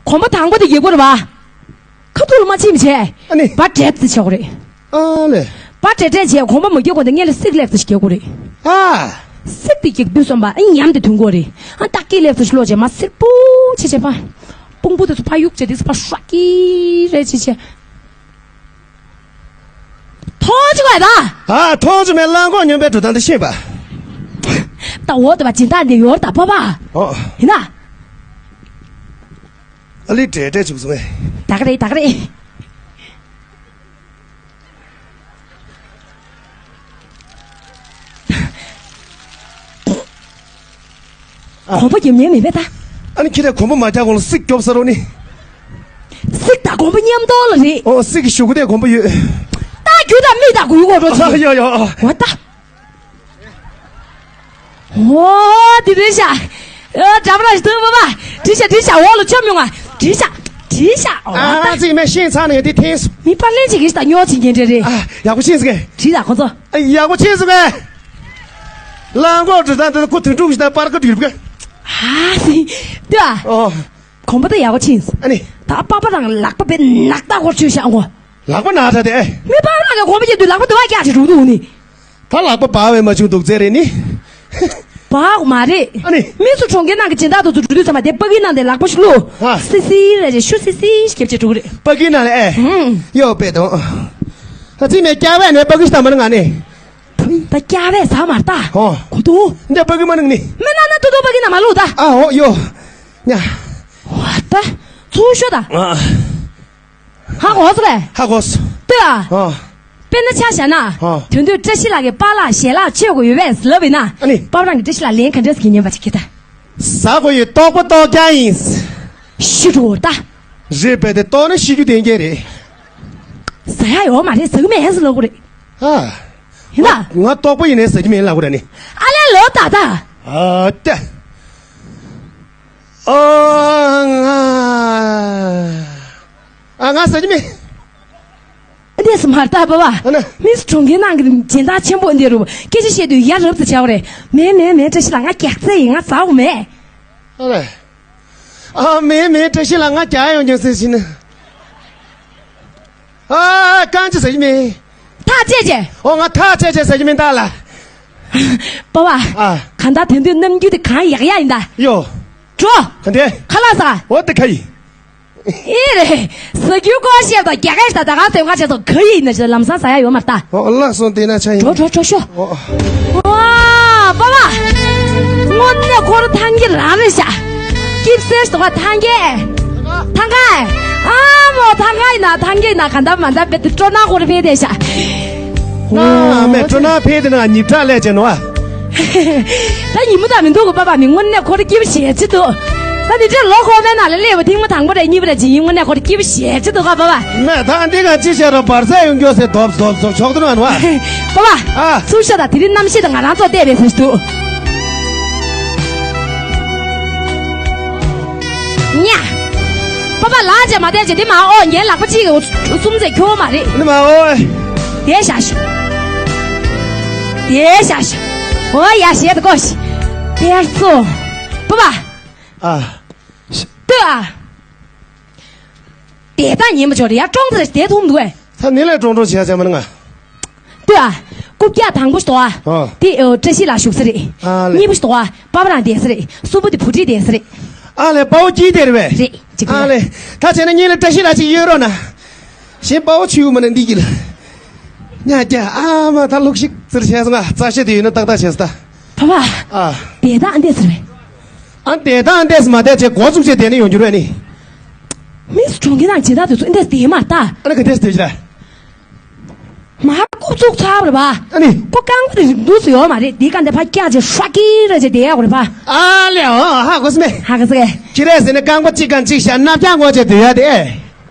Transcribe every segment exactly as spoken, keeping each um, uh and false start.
གོམ་པ་དང་པོ་དེ་རྒྱག་དགོས་རེད་པ། ཁ་ཐུག་ལ་མ་ཕྱིན་བྱས། ཨ་ནི། བ་འདྲེད་ཙི་བྱེད་དགོས་རེད། ཨ་ལེ། བ་འདྲེད་འདྲེད་བྱས་གོམ་པ་མ་རྒྱག་གོང་དེ་སྔོན་ལ་སིག་ལེགས་ཙི་ཞིག་རྒྱག་དགོས་རེད། ཨ། སིག་དེ་རྒྱག་དུས་ཙམ་པ་ཨ་ཉམས་དེ་ཐོན་དགོས་རེད། ཨ་སྟག་གི་ལེགས་ཙི་ཞིག་ལོག་བྱས་མ་སིར་པོ་བྱས་བྱས་པ། དཔུང་པོ་དེ་ཚོ་ཕར་གཡུག་བྱས་དེ་ཚོ་ཕར་ཧྲག་གི་རེད་བྱས་བྱས། མཐོང་ཆུ་བ་ད། ཨ་མཐོང་ཆུ་མེད་གླང་གོག་སྨྱོན་པའི་འགྲོ་སྟངས་འདི་ཤེས་པ། ད་འོ་ད་བ་སྦྱིན་བདག་འདི་ཡོར་ད་པ་པ། ཨོ། ཡིན་ན། ཨ་ལི་བྲེལ་བྲེལ་བྱུག་སོང་ངས། ད་ག་རེད་ད་ག་རེད། ཨ། གོམ་པ་རྒྱབ་ཉན་མེད་པས་ད། ཨ་ནི་ཁྱེད་རས་གོམ་པ་མ་རྒྱག་གོང་ལ་སིག་རྒྱོབ་ས་རོགས་ནི། སིག་དང་གོམ་པ་མཉམ་དོ་ལ་རེད། ཨོ་སིག་གི་ཞུ་གུ་དེ་གོམ་པ་ཡོད། ད་རྒྱུ་དང་མི་དང་གུ་གོ་རོ་ཨ་ཅི། ཡོ་ཡོ། འོ་ད། ཨོ་དེ་རེད་ཤག་ཨ་འདྲ་པ་ར་ཞིག་ཐུབ་པ་པ། དྲི་ཤ་དྲི་ཤ་འོག་ལ་ཆོམ་ཡོང་ང་། དྲི་ཤ་དྲི་ཤ་འོ་ད། ཨ་ཙི་མེ་ཤིང་ཚང་ནས་དེ་ཐེངས། མི་པར་ལེན་བྱེད་ཀྱི་ཞིག་ད་ཉོ་བྱེད་མཁན་འདྲ་རེད། ཨ་ཡག་པོ་ཤེས་སོང་ངས། དྲི་ལ་ཁོ་ཚོ། ཡག་པོ་ཆེ་སོང་ངས། གླང་གོག་འབྲི་སྟངས་དེ་ཁོ་དུད་འགྲོ་ཞིག་དང་པར་ཀ་འབྲི་བ། ཧ་སི། ལྟོས་ཨ། ཨོ། གོམ་པ་ད་ཡག་པོ་ཕྱིན། ཨ་ནི། ད་པ་པ་རང་ལག་པ་བེ་ནག་ད་ཧོར་ཆུ་ཤ་ངོ་། ལག་པ་ནག་ད་དེ། མི་པ་རང་གི་གོམ་པ་རྒྱབ་དུས་ལག་པ་དུ་བ་རྒྱག་ཅིག་འགྲོ་འདུག་ནི། ད་ལག་པ་འབར་བས་མ་བྱུང་འདུག་ཟེར་རེད་ནི། འབར་མ་རེད། ཨ་ནི། མི་ཚོ་གྲོང་ཁྱེར་ནང་གི་སྦྱིན་བདག་དེ་ཚོ་འགྲོ་དུས་ཙམ་པ་དེ་པ་ཀི་ནང་དེ་ལག་པ་ཞིག་བླུགས། ཧ། སི་སི་རེད་ཅེ་ཤུ་སི་སི་ཞིག་རྒྱབ་ཅེ་འགྲོ་གི་རེད། པ་ཀི་ནང་ལ་ཨེ། ཧུམ། ཡོ་པེ་དང་། ཨ་ཙི་མེ་སྐྱ་བས་ནས་པ་ཀི་ཤ་མ་ནི་ང་ནི། ད་སྐྱ་བས་ཟ་མ་ལྟ། ཧོ། གོ་དུ། འདི་པ་ཀི་མ་ནི་ནི། མེ་ན་ན་ཏུ་ཏུ་པ་ཀི་ན་མ་ལུ་ད། ཨ་ཧོ་ཡོ། ཉ། ཧོ་ད། ཚུ་ཤོ་ད། ཨ། ཧ་གོ་སོ་གས། ཧ་གོ་སོ། ལྟོས་ཨ། ཨ། དཔེར་ན་ཆ་བཞག་ན། ཨ། དོན་དུ་བཀྲ་ཤིས་ལགས་ཀྱི་པཱ་ལགས་ཞལ་ལག་མཆོད་དགོས་ཡོད་པས་ལབ་ཡིན་ན། ཨ་ནི། པཱ་ལགས་ཀྱི་བཀྲ་ཤིས་ལགས་ལན་ག་འདྲས་ཀྱི་ཉན་པ་ཅིག་གི་ད། ཟ་དགོས་ཡོད་ཏོག་པོ་ཏོག་རྐྱང་ཡིན། ཤི་འགྲོ་ད། རེད་པས་དེ་ཏོག་ན་ཤི་རྒྱུ་དེ་འགན་རེད། ཟ་ཡ་ཡོད་མ་རེད་ཟ་གི་མེད་ཟེར་ལབ་དགོས་རེད། ཨ། ཡིན་ན། ང་ཏོག་པོ་ཡིན་ནའི་ཟ་གི་མེད་ལབ་དགོས་རེད་ནི། ཨ་ལས་ལོ་ད་ད། ཨ་ཏེ། ཨ་ང་། ཨ་ང་ཟ་གི་མེད། འདི་སུ་མར་ལྟ་བ་བ། ཨ་ན། མི་སུ་གྲོང་ཁྱེར་ནང་གི་སྦྱིན་བདག་ཆེན་པོ་འདི་རུ་སྐད་ཆ་བཤད་དུས་ཡ་རབ་ཏུ་བྱ་བ་རེད། མེད་མེད་མེད་བཀྲ་ཤིས་ལགས་ང་རྒྱགས་ཚད་ཡིན་ང་ཟ་འོ་མེད། ཨ་ལས། ཨ་མེད་མེད་བཀྲ་ཤིས་ལགས་ང་རྒྱགས་ཡོང་རྒྱུ་ཟེར་ཞིག་ན། ཨ་རྐང་ཅི་ཟ་གི་མེད། ཐག་བཅད་བྱས། ཨོ་ང་ཐག་བཅད་བྱས་ཟ་གི་མེད་ད་ལ། པ་བ། ཨ། གང་ལྟར་དེ་དུས་རྣམ་འགྱུར་དེ་གང་ཡག་ཡག་ཡིན་ད། ཡོ། འགྲོ། ག་འདྲས། ཁ་ལག་ཟ། འོ་དེ་ཁ་ཡིན། ཨེ་རེད། ཟ་རྒྱུའི་སྐོར་བཤད་དང་རྒྱ་སྐད་ཞིག་དང་ད་ག་ཟེར་ཁ་བྱས་སོང་ག་ཡིན་ན་ཞེས་ལམ་སང་ཟ་ཡ་ཡོད་མ་རེད་ད། འོ་བརླག་སོང་དེ་ན་ཆ་ཡིན། འགྲོ་འགྲོ་འགྲོ་ཤོག་འོ། ཨ་པ་པ། དངོས་གནས་ཁོ་རང་ཐང་གི་རང་རེད་ཤག་སྐྱིད་སེ་ཞིག་འདུག་ག་ཐང་གི། ཐང་ག་ཨ་མོ་ཐང་ག་ཡིན་ན་ཐང་གི་ཡིན་ན་ག་འདམ་མ་འདམ་བེད་དེ་སྤྲོ་སྣང་ཁོ་རང་ཕེབས་བསྡད་ཤག་ཨ་མེ་སྤྲོ་སྣང་ཕེབས་དེ་ན་ཉིབ་ཁྲག་ལས་བྱས་ནོ་ཨ། ད་ཉིན་མོ་དང་མི་འདུག་གི་པ་པ་མི་དངོས་གནས་ཁོ་རང་སྐྱིད་པོ་ཞེ་ཅིག་འདུག་ད་འདི་འདྲའི་ལོ་ཁོག་པའི་ནང་ལ་སླེབས་པ་ཐེངས་མ་དང་པོ་རེད་གཉིས་པ་རེད་ཅིག་ཡིན་དངོས་གནས་ཁོ་རང་སྐྱིད་པོ་ཞེ་ཅིག་འདུག་ག་པ་པ། ནས་ད་འདི་ག་ཅི་བྱས་རོགས་བར་ཚད་ཡོང་རྒྱུ་ཟེར་རྡོབ་རྡོབ་རྡོབ་ཆོག་ཏུ་ནོ་ཨ་ནོ་ཨ། པ་པ། ཨ། ཚུར་ཤོག་ད་དེ་རིང་གནམ་གཤིས་དང་ང་རང་ཚོ་བལྟས་པའི་ཟེར་ཞིག་འདུག་ཉ། པ་པ་ལགས་ཅེ་མ་བལྟས་ཅེ་འདི་མ་ཨོ་ངའི་ལག་པ་གཅིག་གི་གསུམ་ཚད་ཁྱོ་བོ་མ་རེད། འདི་མ་ཨོ། དེ་བཞག་ཤོག་དེ་བཞག་ཤོག་འོ་ཡ་ཞེས་ད་ཀོ་ཤི། དེར་སོ། པ་པ། ཨ། ལྟོས་ཨ། དེ་ད་ཉན་པ་ཆོག་རེད་ཡ་ཀྲོང་ཙེ་དེ་ཐུམ་འདུག་ཨེ། ད་ནི་ལས་ཀྲོང་ཀྲོང་བྱས་ཟེར་མ་ནི་ང་། ལྟོས་ཨ། རྐུབ་བཀྱག་དང་པོ་ཞིག་དོ་ཨ། ཨ། དེ་ཨོ་བཀྲ་ཤིས་ལགས་བཞུགས་ས་རེད། ཨ་ལེ། གཉིས་པ་ཞིག་དོ་ཨ། པ་པ་རང་བསྡད་ས་རེད། གསུམ་པ་དེ་བུ་ཁྲིད་བསྡད་ས་རེད། ཨ་ལེ་དཔའ་བོ་སྐྱིད་དེ་རེད་པས། རེད་ཅིག་ཨ་ལེ། ད་བྱས་ན་གཉིས་ལ་བཀྲ་ཤིས་ལགས་ཅིག་གཡོལ་རོགས་གནང་། གཞན་དཔའ་བོ་ཆུ་མ་ནི་འདི་གི་ལ། ཉ་རྒྱ་ཨ་མ་ད་ལུག་ཤིག་ཙིར་བྱས་སོང་ང་རྩ་ཤེ་དེ་ཡོད་ན་ཏག་ཏག་བྱས་སོང་ད། པ་པ། ཨ། དེ་ད་ཨ་འདས་ཟེར་བས། ཨ་འདས་ད་ཨ་འདས་མ་བསྡད་ཅེས་འགོ་བཙུགས་བྱས་བསྡད་ནས་ཡོང་རྒྱུ་རེད་ནི། མི་སུ་གྲོང་ཁྱེར་ནང་བྱེད་ཐག་དེ་ཚོ་ཨ་འདས་བསྡད་མ་ལྟ། ཨ་ནི་ག་འདས་བསྡད་ཀྱི་རེད། མར་རྐུབ་བཙུགས་ཚར་བ་རེད་པ། ཨ་ནི། ཁོ་རྐང་པ་དེ་འདུག་སེ་ཡོད་མ་རེད་དེ་ག་འདས་ཕར་བཀྱག་ཅེས་ཧྲ་ཀི་རེ་ཅེས་བསྡད་ཡག་རེད་པ། ཨ་ལེ་ཨོ་ཧ་གོ་སོང་ངས། ཧ་གོ་སོང་ངས། ཁྱེད་རས་ཟེར་ན་རྐང་པ་གཅིག་གམ་གཅིག་བཞག་ནབ་བཀྱག་ངོ་ཅེས་སྡོད་ཡག་དེ།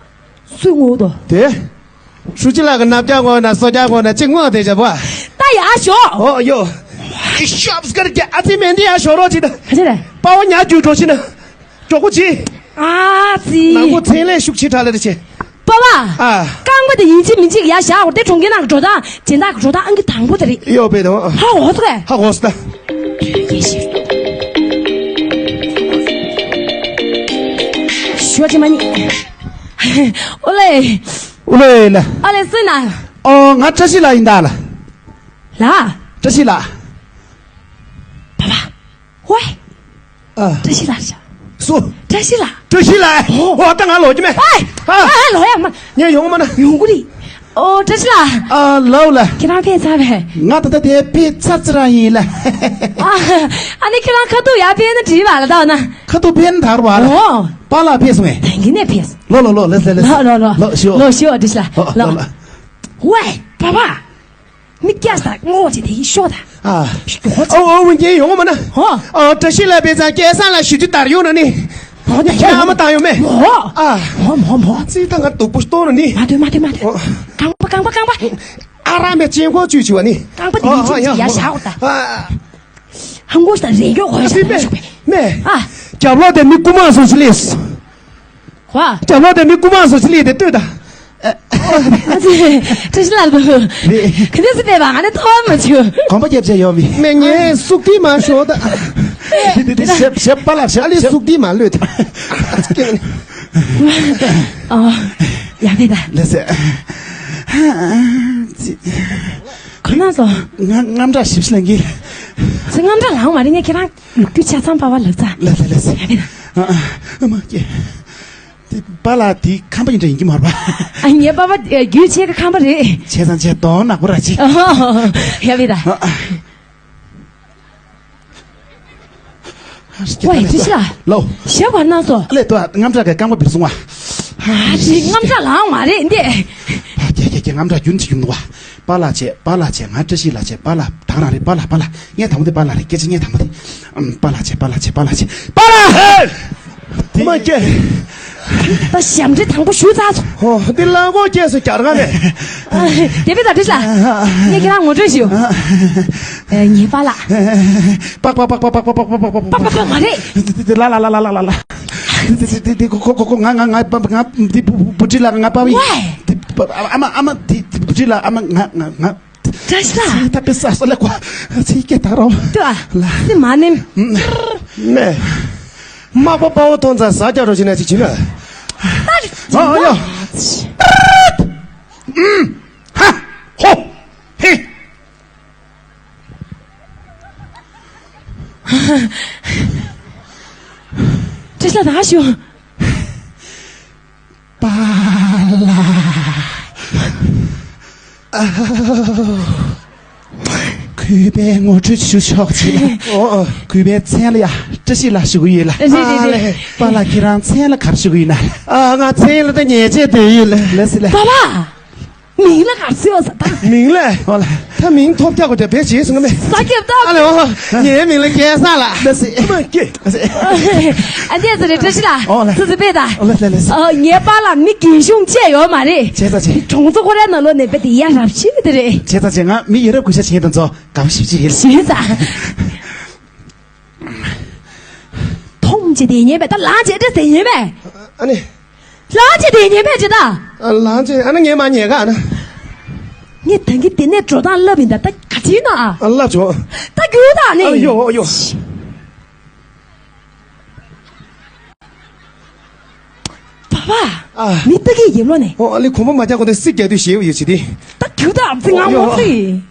སུས་ངོ་དོ། དེ། ཧྲུའུ་ཅི་ལགས་ཀྱི་ནབ་བཀྱག་ངོ་ན་སོ་བཀྱག་ངོ་ན་གཅིག་ངོ་དེ་བྱ་བ། ད་ཡར་ཞོག་ཨོ་ཡོ། ཤོབ་སི་ཀར་གྱི་ཨ་ཙི་མེན་དེ་ཡར་ཞོག་རོགས་གྱིས་ད། ག་ཅི་རེད། དཔའ་བོ་ཉག་རྒྱུག་འགྲོ་ཕྱིན་ན། མགྱོགས་པོ་གྱིས། ཨ་ཙི། ནང་པོ་མཚན་ལས་ཤུགས་ཆེ་དྲགས་ལེ་རེ་བྱེད། པ་བ། ཨ། རྐང་པ་དེ་ཡིན་གཅིག་མིན་གཅིག་ཡར་བཞག་དགོས་དེ་གྲོང་ཁྱེར་ནང་གི་འགྲོ་སྟངས་སྦྱིན་བདག་གི་འགྲོ་སྟངས་ཨང་ཀི་དང་པོ་དེ་རེད། ཡོ་པེ་དང་། ཧ་གོ་སོང་ད། དུས་ཀྱི་ཞིག་ཞོ་ཅི་མ་ནི། ཨོ་ལེ། ཨོ་ལེ་ལ། ཨ་ལེ་སུ་ན། ཨོ་ང་བཀྲ་ཤིས་ལགས་ཡིན་ད་ལ། ལ། བཀྲ་ཤིས་ལགས། པ་པ། ཝེ། ཨ། བཀྲ་ཤིས་ལགས་ཤ། སུ། བཀྲ་ཤིས་ལགས། བཀྲ་ཤིས་ལགས། ཨོ། ཨོ་ད་ང་ལོག་གི་མེད། ཨེ། ཨ། ཨ་ལོག་ཡ་མ། ངས་ཡོང་མ་ན། ཡོང་གི་རེད། ཨོ་བཀྲ་ཤིས་ལགས། ཨ་ལོ་ལ། ཁྱེད་རང་ཕེབས་ཚར་བས། ང་ད་ལྟ་དེ་ཕེབས་ཚར་ཚར་རང་ཡིན་ལ། ཨ། ཨ་ནི་ཁྱེད་རང་ཁ་ཐུག་ཡར་ཕེབས་ན་འགྲིག་པ་ལ་ད་ན། ཁ་ཐུག་ཕེབས་ན་དར་བ་ལ། ཨོ། པཱ་ལགས་ཕེབས་སོང་ངས། ད་གིན་ནས་ཕེབས། ལོ་ལོ་ལོ་ལེ་ལེ་ལེ། ལོ་ལོ་ལོ། ལོ་ཤི་ཨོ། ལོ་ཤི་ཨོ་བཀྲ་ཤིས་ལགས། ལོ་ལོ་ལོ། ལོ། ཝེ། པ་པ། མི་སྐྱ་ས་ངོ་ཅི་དེ་ཡི་ཤོག་ད། ཨ། ཨོ་ཨོ་མི་རྒན་ཡོང་མ་ན། ཧོ། ཨ་བཀྲ་ཤིས་ལགས་དཔེ་ཚང་སྐལ་བཟང་ལ་ཞུ་རྒྱུ་དར་ཡོང་ན་ནི། ཧོ་ནི་ཁྱེད་ཨ་མ་བཏང་ཡོང་མེད། ཧོ། ཨ། ཧོ་ཧོ་ཧོ། ཙི་ད་ང་སྡུག་པོ་སྟོར་ནི། མ་ཐོས་མ་ཐོས་མ་ཐོས། ཨོ། རྐང་པ་རྐང་པ་རྐང་པ། ཨ་ར་མེ་ཅན་ཁོ་བཅུ་བཅུ་བ་ནི། རྐང་པ་དེ་ཡི་ཅུ་ཅི་ཡ་ཤ་འོ་ད། ཨ། ཧང་གོ་ས་རེ་གོ་ཧོ་ཤ་ཤ་པེ། མེ། ཨ། རྒྱབ་ལོག་དེ་མི་རྐུ་མ་སོང་ཞིག་ལས། ཧོ། རྒྱབ་ལོག་དེ་མི་རྐུ་མ་སོང་ཞིག་ལས་དེ་ལྟོས་ད། ཨ་ཙི། བཀྲ་ཤིས་ལགས་འདུག་རེད། ག་འདྲ་སེ་བསྡད་པ་ང་ནི་ཐོག་མ་བྱུང་། གོམ་པ་རྒྱབ་བྱས་ཡོང་མི། མེ་ངས་སུག་ཏི་མ་ཤོར་ད། དེ་དེ་དེ་ཞེབ་ཞེབ་པ་ལ་ཞེབ། ཨ་ལི་སུག་ཏི་མ་ལོས་ད། ཨ། ཡག་པས་ད། ལགས་སེ། ཙི། ག་ན་སོང་། ང་དངངས་སྐྲག་ཞིབ་ཞིབ་ལངས་གི། ཙི་དངངས་སྐྲག་ལངས་མ་རེད་ངས་ཁྱེད་རང་ལོ་རྒྱུས་ཆ་ཚང་པ་བ་ལབ་ཚ། ལགས་སེ་ལགས་སེ། ཡག་པས་ད། ཨ་ཨ་ཨ་མ་ཀྱེ། དེ་པཱ་ལགས་དེ་ཁམས་པ་ཡིན་འདྲ་ཡིན་གྱི་མ་རེད་པ། ཨ་ངའི་པ་ཕ་རྒྱུད་ཆེ་གི་ཁམས་པ་རེད། བྱས་ཙང་བྱས་གདོང་ནག་པོ་ར་ཅི། ཡག་པས་ད། ཨ་ཨ། ཝེ་བཀྲ་ཤིས་ལགས། ལོ། ཞབས་པར་གནང་སོ། ལེ་ཏོ་དངངས་སྐྲག་གི་རྐང་པ་འབིར་སོང་བ། ཨ་ཅི་དངངས་སྐྲག་ལངས་མ་རེད་འདི། ཨ་ཀྱེ་ཀྱེ་ཀྱེ་དངངས་སྐྲག་རྒྱུན་ཆད་ཀྱི་མི་འདུག་བ། པཱ་ལགས་བྱས་པཱ་ལགས་བྱས་ང་བཀྲ་ཤིས་ལགས་བྱས་པཱ་ལགས་དང་རང་རེད་པཱ་ལགས་པཱ་ལགས་ངས་དང་པོ་དེ་པཱ་ལགས་རེད་སྐད་ཆ་ངས་དང་པོ་དེ། ཨམ་པཱ་ལགས་བྱས་པཱ་ལགས་བྱས་པཱ་ལགས་བྱས་པཱ་ལགས། ཧེ། དེ་མ་སྐྱེ། ད་ཞབས་འདྲེན་དང་པོ་ཞུ་ཚར་སོང་། ཧོ་འདི་ལ་མགོ་སྐྱེས་སུ་གྱར་ག་མེད། དེ་བས་ད་འདྲི་ཤ། ངས་ཁྱེད་རང་ངོ་སྤྲོད་ཞུ། ངའི་པཱ་ལགས། པག་པག་པག་པག་པག་པག་པག་པག་པག་པག་པག་པག་པག་པག་མ་རེད། ལ་ལ་ལ་ལ། དེ་དེ་དེ་དེ་ཁོ་ཁོ་ཁོ་ང་ང་ང་པ་ང་དེ་བུ་བུ་ཁྲིད་ལ་ང་པ་བི། ཝེ། དེ་ཨ་མ་ཨ་མ་དེ་དེ་བུ་ཁྲིད་ལ་ཨ་མ་ང་ང་ང་། བཀྲ་ཤིས་ལགས། ད་པེ་ས་ས་ལ་ཀོ་ཚིག་སྐད་ད་རོ། ཏུ་ཨ། ལ། སི་མ་ནེམ། མེ། མག་པ་པ་བོ་ཐོན་ཚ་ཟ་རྒྱ་རོ་ཞིག་ན་ཅིག་ཅིག་ན། ཨ་ཡ། ཧ། ཧོ། ཧེ། བཀྲ་ཤིས་ལགས་ད་ཞུ། པཱ་ལགས། ཨ། གུས་པས་ངོ་སྤྲོད་ཞུ་ཆོག་ཅེས། ཨོ་ཨོ། གུས་པའི་མཚན་ལ་ཡ་བཀྲ་ཤིས་ལགས་ཞུ་གི་ཡོད་ལ། རེད་རེད་རེད། པཱ་ལགས་ཁྱེད་རང་མཚན་ལ་ག་རེ་ཞུ་གི་ཡིན་ན། ཨ་ང་མཚན་ལ་ད་ཉེས་ཆད་དེ་ཡོད་ལ། ལགས་སེ་ལ། པཱ་ལགས། མིང་ལ་ག་རེ་ཟེར་བ་ཟེར་ད། མིང་ལ། ཨོ་ལ། ད་མིང་ཐོབ་རྒྱག་དགོས་དེ་བེད་སྤྱད་སོང་ངམ། ས་རྒྱབ་ད། ཨ་ལེ་ཨོ། ངའི་མིང་ལ་སྐལ་བཟང་ལགས། ལགས་སེ། ཨ་མ་སྐྱེ། ཨ་འདི་ཚོ་རེད་བཀྲ་ཤིས་ལགས། ཨོ་ལ། སུ་སུ་པེ་ད། ཨོ་ལ་ལ་ལ་ལ། ཨ་ངའི་པཱ་ལགས་མི་རྒན་གཞོན་བཅས་ཡོད་མ་རེད། བྱས་ཙང་བྱས། གྲོང་ཚོ་ཁོ་རའི་ནང་ལོགས་ནས་བེད་དེ་ཡ་རབས་ཤིག་དེ་རེད། བྱས་ཙང་བྱས་ང་མི་ཡ་རབས་གུས་ཞབས་བྱེད་མཁན་དེ་ཚོ་དགའ་པོ་ཞེ་པོ་ཅིག་ཡིན། བྱས་ཙང་། མཐོང་ཅི་དེ་ཉན་པས་ད་ལངས་ཅི་དེ་ཟེར་ཉན་པས། ཨ་ནི། ལངས་ཅི་དེ་ཉན་པས་ཅི་ད། ཨ་ལངས་ཅི་ཨ་ནི་ངས་མ་ཉན་ག་ཨ་ན། ངས་ད་གིན་དེ་ནས་འགྲོ་སྟངས་ལབ་ཡིན་ད་ད་ག་ཅི་ན་ཨ། ཨ་ལབ་བྱུང་། ད་རྒྱུགས་ད་ནི། ཨ་ཡོ་ཡོ། པ་པ། ཨ། མི་ལྟ་གི་ཡིན་ལོ་ནས། ཨོ་ཨ་ལི་གོམ་པ་མ་རྒྱག་གོ་དེ་སིག་རྒྱག་དུས་ཞེ་པོ་ཡོད་ཅི་དེ། ད་རྒྱུགས་ད་ཨ་ཙི་ང་མོ་ཙི།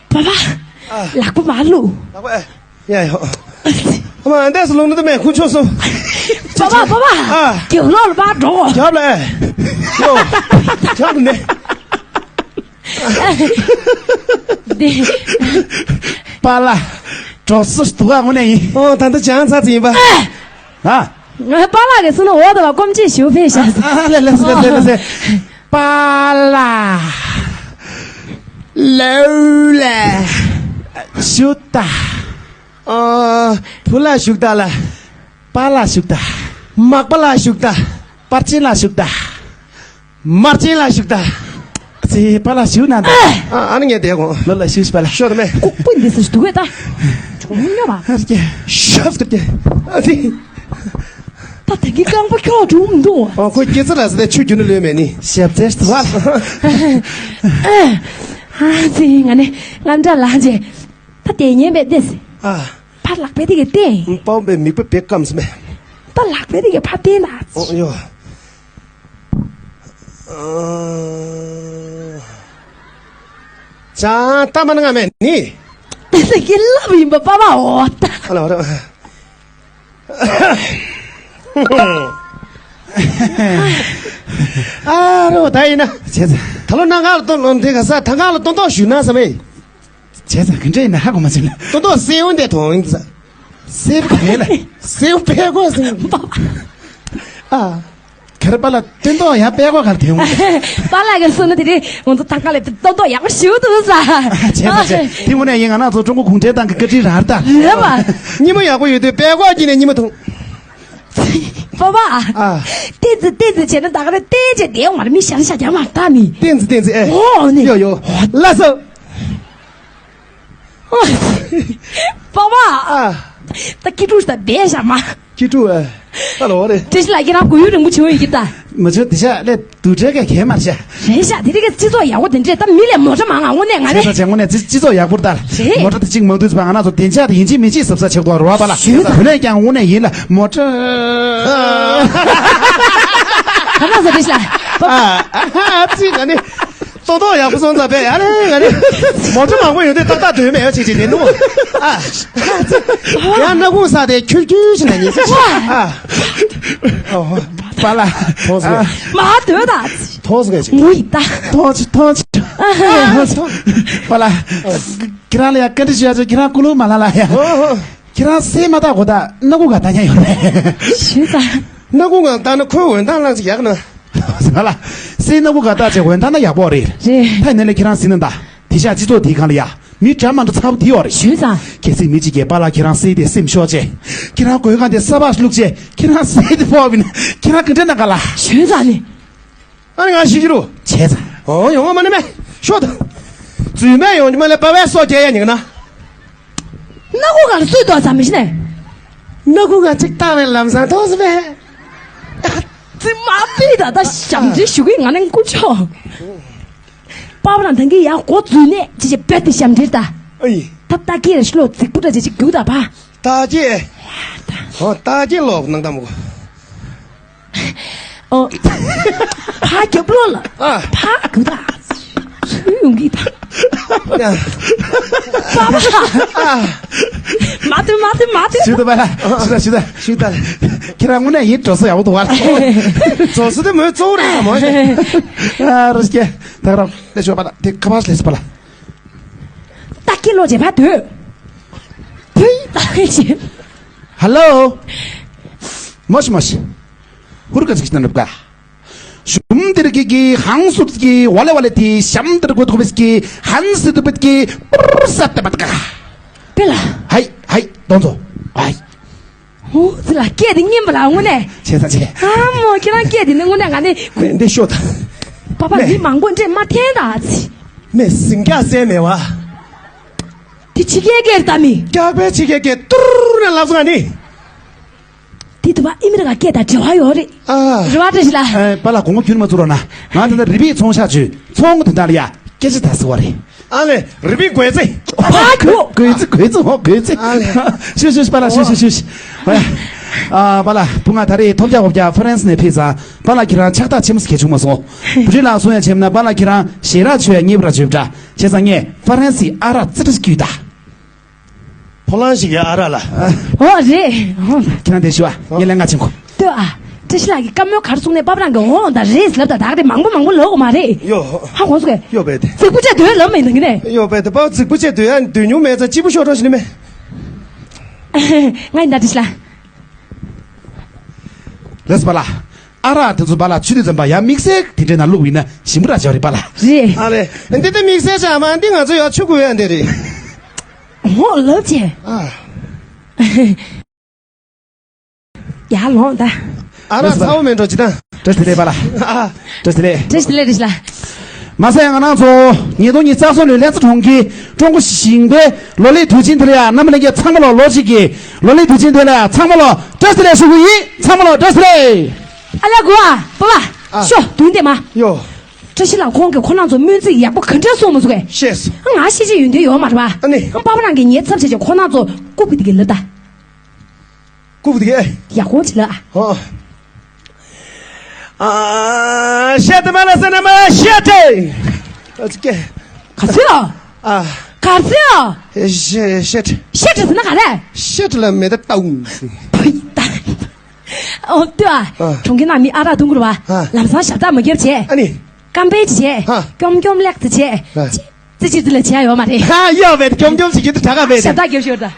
པ་པ། ཨ། ལག་པ་མ་བླུགས། ལག་པ་ཨེ། ཡ་ཡ། ཨ་མ་འདས་སུ་ལུང་ནི་དུ་མེད་ཁུ་ཆོ་སོ། པ་པ་པ་པ། ཨ། རྒྱབ་ལོག་ལ་པ་འགྲོ། རྒྱབ་ལ་ཨེ། ཡོ། རྒྱབ་ནས། འདི། པཱ་ལགས། གྲོགས་སུ་དུ་ག་དངོས་གནས་ཡིན། ཨོ་ད་ལྟ་ཅང་ཚ་ཚིན་པ། ཨ། ང་པཱ་ལགས་ཀྱི་སུ་ནི་འོག་ཏུ་བ་སྐོམ་ཆེ་ཞུ་ཕེ་ཤ། ཨ་ལེ་ལེ་ལེ་ལེ་ལེ། པཱ་ལགས། ལོ་ལགས། ཞུ་ད། ཨ། བུ་ལ་ཞུགས་ད་ལ། པཱ་ལགས་ཞུགས་ད། མག་པ་ལ་ཞུགས་ད། པར་ཆེན་ལ་ཞུགས་ད། མར་ཆེན་ལ་ཞུགས་ད། ཙི་པཱ་ལགས་ཞུགས་ན་ད། ཨ་ཨ་ནི་ངས་དེ་གོ། ལོ་ལ་ཞུགས་པཱ་ལགས། ཤོད་དམ་མེ། ལྐུགས་པ་འདི་ཚོ་ཞུགས་དགོས་ད། ཇོ་མོ་ཉོ་བ། ཨ་ཀྱེ། ཤབ་སྐད་ཀྱེ། ཨ་ཙི། ད་དེ་གི་རྐང་པ་ཁྱོག་འགྲོ་མི་འདུག་ཨ་ཁོ་སྐྱེ་ཚེ་ར་ཟེ་དེ་ཆུ་རྒྱུ་ནི་ལོས་མེད་ནི། ཞབས་རྩེ་ཟེར་བ། ཨ་ཙི་ང་ནི་ང་འདྲ་ལ་ཇེ། ད་དེ་ཉན་པའི་ཏེས། ཨ། ཕར་ལག་པའི་ཏི་གི་ཏེ། པའོ་པའི་མིག་པ་བེ་ཀམ་སི་མེ། ད་ལག་པའི་དེ་གི་ཕར་བསྟན་ད། ཨོ་ཡོ། ཨ། ཅང་ཏ་མ་ན་ང་མེད་ནི། དེ་ཟེར་གི་ལབ་ཡིན་པ་པ་པ་འོ་ད། ཨ་ལ་འོ་ད། ཨ་རོ་ད་ཡིན་ན། བྱས་ཙང་། ད་ལོ་ན་ག་ལ་ཏོ་ལོ་འདི་ག་ས་ད་ག་ལ་ཏོ་ཏོ་ཞུ་ན་ས་མེད། བྱས་ཙང་གི་འདྲེ་ན་ཧ་གོ་མ་ཟིན་ལ། ཏོ་ཏོ་སེའུ་འདི་ཐོང་ཡིན་ས། སེའུ་བལ་ལ། སེའུ་བལ་གོ་ཟིན། ཨ། ཁེར་པ་ལ་སྟོན་ཏོ་ཡང་བལ་གོ་ག་ལ་ཐོན་འོང་། པ་ལ་ག་སོ་ན་དེ་རེད་འོང་ཚོ་ཐང་ཀ་ལ་ཏོ་ཏོ་ཡག་པོ་ཞུ་ཐུབ་ས། བྱས་ཙང་བྱས་དེ་དངོས་གནས་ཡིན། ང་རང་ཚོ་ཀྲུང་གོ་གུང་ཁྲན་ཏང་གི་བཀའ་དྲིན་རེད་ད། རེད་པ། ཉི་མ་ཡག་པོ་ཡོད་དུས་བལ་གོ་གྱིས་ནས་ཉི་མ་ཐུང་། པ་པ། ཨ། ཏེ་ཙི་ཏེ་ཙི་བྱས་ན་ད་ག་རེ་ཏེ་ཅེ་དེ་ཡོང་བར་མི་ཤ་ཤ་རྒྱ་མར་ལྟ་ནི། ཏེ་ཙི་ཏེ་ཙི་ཨེ། ཨོ་ནི། ཡོ་ཡོ། ལ་སོ། པ་པ། ཨ། ད་ཀི་ཀྲུ་ད་བེ་ཤ་མ། ཀི་ཀྲུ་ཨེ། ད་ལོ་རེ། བཀྲ་ཤིས་ལགས་ཁྱེད་རང་གོ་ཡུལ་རིང་པོ་བྱུང་ཡོད་ཀྱི་ད། མ་བྱུང་དེ་ཤ་ལས་དུ་བྲལ་ག་གས་མ་ཤ། རེད་ཤ་དེ་རིགས་སྤྱི་ཚོགས་ཡག་པོ་དེ་འདྲས་ད་མི་ལས་མོ་ཊ་མང་ང་དངོས་གནས་ང་རེད། བྱས་ཙང་བྱས་དངོས་གནས་སྤྱི་སྤྱི་ཚོགས་ཡག་པོ་ད། རེད། མོ་ཊ་དེ་གཅིག་མང་དུས་ཚོད་ང་རང་ཚོ་བདེ་འཇགས་དེ་ཡིན་གཅིག་མིན་གཅིག་གཟབ་གཟབ་བྱེད་དགོས་རེད་བ་པ་ལ། ཞུ་ད། དེ་ནས་ཀྱང་དངོས་གནས་ཡིན་ལ་མོ་ཊ། ག་ན་ཟ་བཀྲ་ཤིས་ལགས། ཨ་ཨ་ཙི་ད་ནི། ཏོག་ཏོག་ཡག་པོ་སོང་ཙང་པས་ཨ་ནི་ང་ནི་མོ་ཊ་མང་པོ་ཡོད་དུས་ཏག་ཏག་སྡོད་མེད་ཡ་ཅིག་ཅིག་དེ་འདུག་ཨ། ཡང་སྣ་ཁུང་ས་དེ་ཁྱུར་ཁྱུར་ཞིག་ན་ཉིན་ཅིག་ཨ། ཨོ། པ་ལ། ཐོག་སོ། མ་སྡོད་ད། ཐོག་སོ་ག་ཅིག་ངུ་ཡི་ད། ཐོག་ཅིག་ཐོག་ཅིག་ཨ། པ་ལ། ཁྱེད་རང་ལ་ཡ་བཀའ་འདྲི་ཞུ་ཡ་ཅིག་ཁྱེད་རང་ཀུ་ལུ་མ་ལ་ལ་ཡ། ཨོ་ཧོ། ཁྱེད་རང་སེ་མ་ཏག་གོ་ད་སྣ་ཁུང་ག་ད་ཉན་ཡོད་རེད། ཞུས་ད། སྣ་ཁུང་ག་ད་ན་ཁོའི་འོན་ཏང་ལངས་ཅིག་ཡག་ན། ང་ལ། སེ་སྣ་ཁུང་ག་ད་ཅིག་འོན་ཏང་ན་ཡག་པོ་རེད། རེད། ད་ནས་ལས་ཁྱེད་རང་སེ་ན་ད། དེ་ཤ་སྤྱི་ཚོགས་དེའི་སྒང་ལ་ཡ། མི་འདྲ་མ་འདྲ་ཚ་པོ་དེ་ཡོད་རེད། ཞུས་ཙང་། གལ་སྲིད་མི་གཅིག་གིས་པཱ་ལགས་ཁྱེད་རང་སེ་དེ་སེམས་ཤོར་བྱས། ཁྱེད་རང་མགོའི་སྒང་དེ་ས་ཕག་བླུགས་བྱས་ཁྱེད་རང་སེ་དེ་ཕོག་པ་ཡིན་ན་ཁྱེད་རང་ག་འདྲ་གནང་ག་ལ། ཞུས་ཙང་ནི། ཨ་ནི་ང་ཤི་རྒྱུ་རུ། བྱས་ཙང་། ཨོ་ཡོང་བ་མ་ནི་མེ། ཤོག་ད། རྫུན་མེད་ཡོང་རྒྱུ་མ་ལས་པ་བས་སོ་རྒྱལ་ཡ་ཉིག་ན། སྣ་ཁུག་ག་ལ་སུས་ཏོག་ཙམ་མི་ཤི་ནས། སྣ་ཁུག་ག་ཅིག་བཏང་བའི་ལམ་སང་ཐོག་སུ་མེད། ཙི་མ་པི་ད་ད་ཞབས་འདྲེན་ཞུ་གི་ང་ནི་ཀུ་ཆོ། པ་བ་རང་ཐང་གི་ཡ་མགོ་འཛུལ་ནས་ཅི་ཅི་བེད་དེ་ཞབས་འདྲེན་ད། ཨི། ད་ད་ཀི་ར་ཤི་ལོ་ཙིག་པུ་ད་ཅི་ཅི་རྒྱུག་ད་པ། ད་ཅི། ཧོ་ད་ཅི་ལོག་ནང་ད་མོ། ཨོ། ཕ་རྒྱབ་ལོག་ལ། ཨ། ཕ་རྒྱུག་ད། སུ་ཡོང་གི་ད། ཡ། པ་པ། ཨ། མ་ཏུ་མ་ཏུ་མ་ཏུ། ཞུ་ད་པ་ལ། ཞུ་ད་ཞུ་ད། ཞུ་ད། ཁྱེད་རང་དངོས་གནས་ཡིན་འགྲོ་ས་ཡག་པོ་འདུག་བ། འགྲོ་ས་དེ་མོའི་གཙོ་བོ་རེད་ད་མོ། ཨ་རོ་སྐྱེ། ད་རང་ལས་ཆོག་པ་ལ་དེ་ཁ་པར་ལས་སི་པ་ལ། ད་ཀི་ལོ་ཇེ་ཕ་དོད། ཕུའི་ད་ཧེ་ཤེ། ཧ་ལོ། མོ་ཤི་མོ་ཤི། ཧུར་ཀ་ཅིག་ན་རུབ་ཀ། ཞུམ་དེར་གི་གི་ཧང་སུར་གི་ཝ་ལེ་ཝ་ལེ་དི་ཤམ་དེར་གོ་ཐུག་པེ་གི་ཧན་སི་དུ་པེ་གི་པུར་སབ་ཏེ་པ་ཏ་ཀ། པེ་ལ། ཧའི་ཧའི་དོན་ཚོ། ཧའི། ཧུ་ཙི་ལ་སྐད་དེ་སྙན་པ་ལ་དངོས་གནས། བྱས་ཙང་བྱས། ཨ་མོ་ཁྱེད་རང་སྐད་དེ་ནི་དངོས་གནས་ང་ནི། འདི་ཤོད་དང་། པ་པ་མེ། མི་མང་པོ་འདྲེ་མ་འཐེན་ད་ཙི། མེ་ཟིང་སྐྱག་སེ་མེ་བ། དེ་ཕྱི་རྒྱལ་སྐད་རེད་ད་མི། སྐྱག་པའི་ཕྱི་རྒྱལ་སྐད་ཏུར་ནས་ལབ་སོང་ང་ནི། དེ་དུ་བ་ཨི་མི་རི་ཀ་སྐད་དང་འབྲེལ་བ་ཡོད་རེད། ཨ། རེད་བ་བཀྲ་ཤིས་ལགས། ཨེ་པ་ལགས་དགོངས་པ་ཁྱོན་མ་ཚོར་རོགས་གནང་། ང་ད་ལྟ་རི་པིའི་ཚོང་ཤག་བྱོས། ཚོང་གི་དོན་དག་ལ་ཡ་སྐད་ཆ་ད་ཟེར་བ་རེད། ཨ་ལེ་རི་པིའི་རྒོད་ཚེ། ཨ་ཁྱོད། རྒོད་ཚེ་རྒོད་ཚེ་ཧོ་རྒོད་ཚེ། ཨ་ལེ། ཤུ་ཤུ་ཤུ་པ་ལགས་ཤུ་ཤུ་ཤུ་ཤུ། ཨ་པ་ལགས་བུ་ང་ད་རེས་ཐོབ་རྒྱག་འོབ་རྒྱག་ཧྥ་རན་སི་ནས་ཕེབས་ཙང་པ་ལགས་ཁྱེད་རང་ཕྱག་རྟགས་ཆེན་པོ་ཞིག་གལ་བྱུང་མ་སོང་། བུ་ཁྲིད་ལགས་གསུང་ཡ་ཆེམ་ན་པ་ལགས་ཁྱེད་རང་ཞལ་རག་ཆོད་ཡ་ངེས་པ་ར་བྱོས་པ་འདྲ། བྱས་ཙང་ངས་ཧྥ་རན་སིའི་ཨ་རག་ཙི་ཏྲ་ཞིག་བརྒྱུད་ད། ཕོ་ལང་ཞིག་གི་ཨ་རག་ལ། ཨོ་རེད། ཁྱེད་རང་དེ་ཞུ་བ་ངས་ལན་ང་ཆེན་གོ། ལྟོས་ཨ། བཀྲ་ཤིས་ལགས་ཀྱིས་བཀའ་མོལ་ག་རེ་གསུངས་ནས་པ་པ་རང་གིས་འོང་དང་རེད་ལབ་དང་ད་ག་དེ་མང་པོ་མང་པོ་ལབ་དགོས་མ་རེད། ཡོ། ཧ་གོ་སོང་ངས། ཡོ་བས་དེ། རྫིག་པོ་བྱས་སྡོད་ལབ་མ་ཡིན་ནམ་གི་ནས། ཡོ་བས་དེ་པ་རྫིག་པོ་བྱས་སྡོད་ཡ་སྡོད་མྱོང་མེད་ཙང་སྐྱིད་པོ་ཤོར་འགྲོ་ཞིག་ནི་མེད། ང་ཡིན་ད་བཀྲ་ཤིས་ལགས། ལགས་སོ་པ་ལགས། ཨ་རག་དེ་ཚོ་པ་ལགས་ཆུ་དུས་ཙམ་པ་ཡང་དམིགས་བསལ་དེ་འདྲའི་ནང་བླུགས་ཡིན་ན་ཞིམ་པོ་ར་བྱ་རེད་པ་ལགས། རེད། ཨ་ལེ། འདི་ལྟ་དམིགས་བསལ་བྱ་མ་འདི་ང་ཚོ་ཡང་ཆུ་དགོས་ཡ་འདི་རེད། འོ་ལབ་བྱས། ཨ། ཡར་ལོངས་ད། ཨ་རག་ཚ་བོ་མེད་འགྲོ་ཅི་ད། བཀྲ་ཤིས་བདེ་ལེགས་པ་ལགས། ཨ། བཀྲ་ཤིས་བདེ་ལེགས། བཀྲ་ཤིས་བདེ་ལེགས་བཀྲ་ཤིས་ལགས། མ་ཟད་ང་རང་ཚོ་ཉིས་སྟོང་ཉི་ཤུ་རྩ་གསུམ་ལོའི་ལྷ་ས་གྲོང་ཁྱེར་ཀྲུང་གོ་ཞིང་པའི་ལོ་ལེགས་དུས་ཆེན་དེ་ལ་ཡང་རྣམ་པ་ལྷན་རྒྱས་ཚང་མ་ལ་ལོ་གཅིག་གི་ལོ་ལེགས་དུས་ཆེན་དེ་ལ་ཡང་ཚང་མ་ལ་བཀྲ་ཤིས་བདེ་ལེགས་ཞུ་གི་ཡིན། ཚང་མ་ལ་བཀྲ་ཤིས་བདེ་ལེགས། ཨ་ལ་གོ་ཨ་པ་པ། ཨ། ཤོ་དུས་འདི་མ། ཡོ། བཀྲ་ཤིས་ལགས་ཁོང་གིས་ཁོ་རང་ཚོ་སྨོན་ཚིག་ཡག་པོ་ག་འདྲ་གསུངས་མ་སོང་གས། ཤེས་སོ། ང་ཤེས་ཀྱི་ཡོན་ཏན་ཡོད་མ་རེད་པ། ཨ་ནི། ཨ་པ་པ་རང་གིས་ངའི་ཚབ་བྱས་ཀྱང་ཁོ་རང་ཚོ་ལྐུགས་པ་དེ་གི་ལབ་ད། ཀུབ་དེ། ཡག་པོ་བྱེད་ལ། ཨོ། ཨ། ཤེ་ཏི་མ་ལ་སེ་ན་མ་ཤེ་ཏི། ཨ་ཙི་ཀེ། ག་ཚོད་ཨ། ཨ། ག་ཚོད་ཨ། ཤེ་ཤེ་ཏི། ཤེ་ཏི་ཟེར་ན་ག་རེ། ཤེ་ཏི་ལ་མེ་ད་ཏའུ། ཕུ་ཡི་ད། ཨོ་ལྟོས་ཨ། ཨ། གྲོང་ཁྱེར་ནང་མི་ཨ་རག་འཐུང་དགོས་རེད་བ། ཨ། ལམ་སང་ཞབས་བཏགས་མ་བརྒྱབ་བྱས། ཨ་ནི། ཀམ་པེ་ཅི་བྱས། ཨ། ཀྱོམ་ཀྱོམ་ལེགས་ཙི་བྱས། ཨ། ཙི་ཙི་ཙི་ལ་བྱས་ཡོད་མ་རེད། ཨ་ཡོད་བས་ཀྱོམ་ཀྱོམ་ཅི་གི་དྲ་ག་བས། ཞབས་བཏགས་རྒྱབ་ཤོར་ད།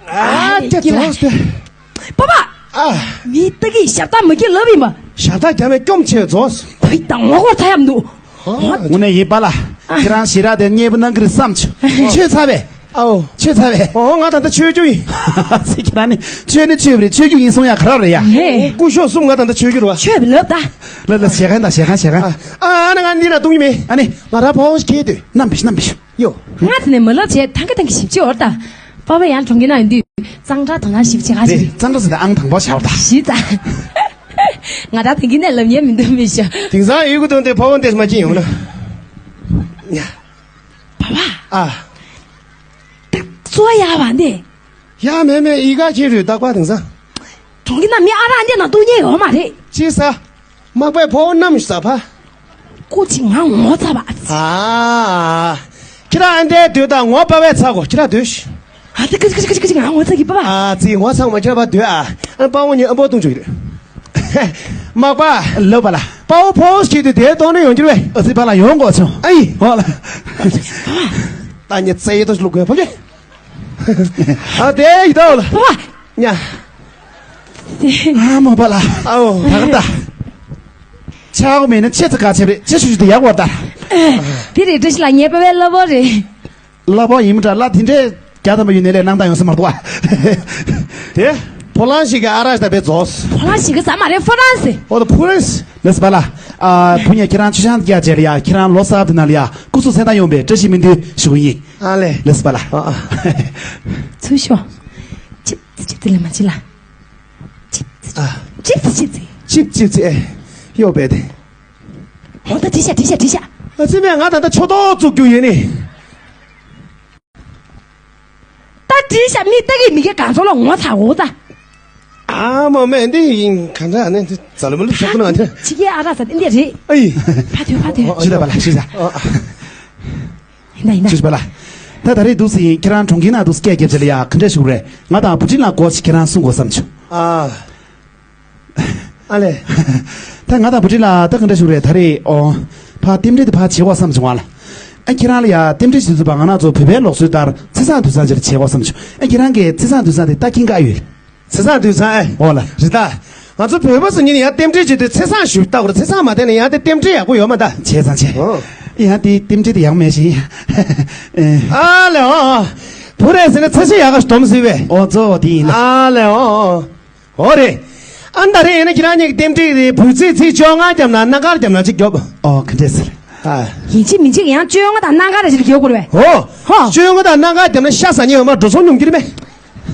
ཨ་ཀྱེ་ཀྱེ་ལ། ཙོགས་ཏེ། པ་པ། ཨ། མི་ཏི་གི་ཞབས་བཏགས་མ་བརྒྱབ་ལབ་ཡིན་པ། ཞབས་བཏགས་རྒྱབ་མེད་ཀྱོམ་ཆེ་ཙོགས། ཕུ་ཡི་ད་ངོ་གོར་ཐ་ཡབ་འདུག་དངོས་གནས་ཡིན་པ་ལ། ཁྱེད་རང་ཞེ་དྲག་དེ་མཉེས་པོ་གནང་གི་རེད་བསམ་བྱུང་། ཆོས་ཚ་བས། ཨའོ། ཆོས་ཚ་བས། ཨོ་ང་ད་ལྟ་ཆོས་རྒྱུ་ཡིན། ཚིག་གི་ད་ནི་ཆོས་ནི་ཆོས་རེད། ཆོས་རྒྱུ་ཡིན་སོང་ཡ་ག་ར་རེད་ཡ། ཧེ། སྐུ་ཞབས་གསུམ་ང་ད་ལྟ་ཆོས་རྒྱུ་རེད་བ། ཆོས་ལབ་ད། ལ་ལ་ཞལ་ཁང་དང་ཞལ་ཁང་ཞལ་ཁང་། ཨ་ཨ་ན་ང་འདི་ན་གཏོང་གི་མེད། ཨ་ནི། ང་ར་ཕོ་ཤི་ཁེ་དུས་ནམ་བིཤ་ནམ་བིཤ་ཡོ། ང་དེ་ནས་མི་ལབ་བྱས་ཐང་གི་ཐང་གི་ཞིབ་ཅི་འོར་ད། པ་པ་ཡང་གྲོང་ཁྱེར་ན་ཡོང་དུས་གཙང་སྦྲ་དོ་སྣང་ཞིབ་ཅི་ག་རེད། ཅི། གཙང་སྦྲ་ཟེར་ཏེ་ཨང་དང་པོ་བྱ་བ་ད། ཞི་ད། ང་ད་ཐང་གི་ནས་ལབ་ཉན་མི་འདུག་མི་ཤ། དེང་སང་ཡུལ་གུ་དོན་དེ་ཕོ་བོ་འདེས་མ་ཅི་ཡོང་ན། ཡ། པ་པ། ཨ། ད་གཙོ་ཡ་བ་འདི། ཡ་མེ་མེ་ཡི་ག་ཁྱེད་རུ་རྟག་པ་དེང་སང་། གྲོང་གི་ན་མི་ཨ་ར་འདི་ན་འདུག་ཉེ་ཡོད་མ་རེད། ཅི་ས། མག་པའི་ཕོ་བོ་རྣམས་ས་ཕ། ཀུ་ཅི་ང་ངོ་ཚ་བ། ཨ། ཁྱེད་རང་ཨ་འདྲའི་སྡོད་དང་ངོ་པ་བས་ཚ་གོ་ཁྱེད་རང་སྡོད་ཤི། ཨ་ཙི་ཀི་ཀི་ཀི་ཀི་ང་ངོ་ཚ་གི་པ་བ། ཨ་ཙི་ངོ་ཚ་མ་ཁྱེད་རང་པ་སྡོད་ཨ། ཨ་པ་བོ་ཉི་ཨ་བོ་ཏུང་ཆུ་ཡོད། མག་པ། ལོ་པ་ལ། པ་བོ་ཕོ་བོ་ཞིག་དུས་དེའི་ཏོང་ནས་ཡོང་རྒྱུ་རེད། ཨ་ཙི་པ་ལ་ཡོང་གོ་ཆུང་། ཨ་ཡི། ཧོ་ལ། ད་ཉི་ཙེ་ཡི་ཏོ་ལུག་གོས་ཕོ་ལེ། ཨ་དེ་ཡི་ཏོ་ལ། པ་བ། ཉ། ཨ་མོ་པ་ལ། ཨའོ། ད་ག་ད། ཆ་གོ་མེད་ན་ཆེ་ཚ་ག་ཆེ་རེད་ཆེ་ཤུ་ཤུ་དེ་ཡག་བར་ད། དེ་རེད་བཀྲ་ཤིས་ལགས་ངའི་པ་བའི་བླ་པོ་རེད། བླ་པོ་ཡིན་མི་འདྲ་བླ་དེ་འདྲའི་རྒྱ་དམ་པ་ཡོད་ནས་ལས་གནང་སྟངས་ཡོང་ས་མ་གཏོགས། དེ། ཕོ་ལང་ཞིག་གི་ཨ་ར་ཞིག་ད་བེ་རྫོགས། ཕོ་ལང་ཞིག་གི་ཟ་མ་རེད་ཧྥ་རན་སི། ཨོ་ད་ཕུ་རན་སི། ལེས་པ་ལ། ཨ་བུ་ཉེ་ཁྱེད་རང་ཆུ་ཤང་རྒྱ་ཆེ་ལ་ཡ་ཁྱེད་རང་ལོ་གསར་དུ་ན་ལ་ཡ་སྐུ་གཟུགས་སེ་ད་ཡོང་པའི་བཀྲ་ཤིས་སྨོན་འདུན་ཞུ་གི་ཡིན། ཨ་ལེ། ལེས་པ་ལ། ཨ་ཨ། ཚུར་ཤོག་ཅིབ་ཙི་ཅིབ་ཙི་ལེ་མ་ཅི་ལ། ཅིབ་ཙི་ཨ། ཅིབ་ཙི་ཅིབ་ཙི། ཅིབ་ཅིབ་ཙི་ཨེ། གཡོག་པས་དེ། ཧོ་ད་བྲིས་ཤག་བྲིས་ཤག་བྲིས་ཤག་ཨ་ཙི་མས་ང་ད་ལྟ་ཆོ་ཏོག་བཙུགས་རྒྱུ་ཡིན་ནི། ད་བྲིས་ཤག་མི་ལྟ་གི་མི་གི་གང་ཚོ་ལ་ངོ་ཚ་འོ་ད། ཨ་མ་མེ་འདི་ཡིན་གང་འདྲ་ནི་འདི་ཛ་ལ་མ་ལུ་ཤོག་ནང་འདི། ཅི་གི་ཨ་ར་ས་འདི་རེད། ཨི། ཕ་ཐོས་ཕ་ཐོས། ཞི་ད་པ་ལ་ཞི་ད། ཨ་ཨ། ཡིན་ད་ཡིན་ད། ཞུ་ཞུ་བ་ལ། ད་ད་རེས་འདུག་སེ་ཡིན་ཁྱེད་རང་གྲོང་ཁྱེར་ནང་འདུག་སེ་སྐད་རྒྱབ་བྱས་ལ་ཡ་ག་འདྲ་ཞུ་རེད། ང་དང་བུ་ཁྲིད་ལ་སྒོ་ཞིག་ཁྱེད་རང་གསུང་དགོས་བསམ་བྱུང་། ཨ། ཨ་ལས། ད་ང་དང་བུ་ཁྲིད་ལ་ད་ག་འདྲ་ཞུ་རེད་ད་རེས་ཨོ། ཕ་རྟེན་འབྲེལ་དེ་ཕ་བྱེད་དགོས་བསམ་བྱུང་བ་ལ། ཨ་ཁྱེད་རང་ལ་ཡ་རྟེན་འབྲེལ་ཞུ་ཚུལ་པ་ང་རང་ཚོ་བོད་པའི་ལུགས་སྲོལ་ལྟར་ཚེས་བཟང་དུས་བཟང་ཅིག་བྱེད་དགོས་བསམ་བྱུང་། ཨ་ཁྱེད་རང་གིས་ཚེས་བཟང་དུས་བཟང་དེ་ལྟ་གིན་ག་ཡོད། ཚེས་བཟང་དུས་བཟང་ཨེ། འོ་ལ། རེད་ད། ང་ཚོ་བོད་པ་སུ་ཉིད་ནས་ཡང་རྟེན་འབྲེལ་བྱེད་དུས་ཚེས་བཟང་ཞུ་ལྟ་བུར་ཚེས་བཟང་མ་བསྟན་ན་ཡང་དེ་རྟེན་འབྲེལ་ཡག་པོ་ཡོད་མ་ད། བྱས་ཙང་བྱས། ཨོ། ཡང་དེ་རྟེན་འབྲེལ་དེ་ཡག་མེད་ཞིང་། ཨ་ལེ་ཨོ། བུ་རེད་ཟེར་ན་ཚེས་བཞི་ཡག་ག་སྡོམ་ཟེར་བས། ཨོ་གཙོ་བོ་དེ་ཡིན་ལ། ཨ་ལེ་ཨོ། ཨོ་རེད། ཨ་ད་རེད་ཡིན་ན་ཁྱེད་རང་གཉིས་ཀྱི་རྟེན་འབྲེལ་དེ་བུ་ཚེས་ཚེས་བཅོ་ལྔ་རྒྱབ་ན་གནའ་མཁར་རྒྱབ་ན་ཅིག་རྒྱོབ། ཨོ་ག་འདྲས་ཟེར། ཨ། ཡིན་གཅིག་མིན་གཅིག་ཡང་བཅོ་ལྔ་དང་གནའ་མཁར་རེ་ཞིག་རྒྱོབ་དགོས་རེད་བས། ཨོ། ཧོ། བཅོ་ལྔ་དང་གནའ་མཁར་རྒྱབ་ན་ཤ་ཟ་ཉེ་ཡོད་མ་འགྲོ་སོང་ཉུང་གི་རེད་མེད།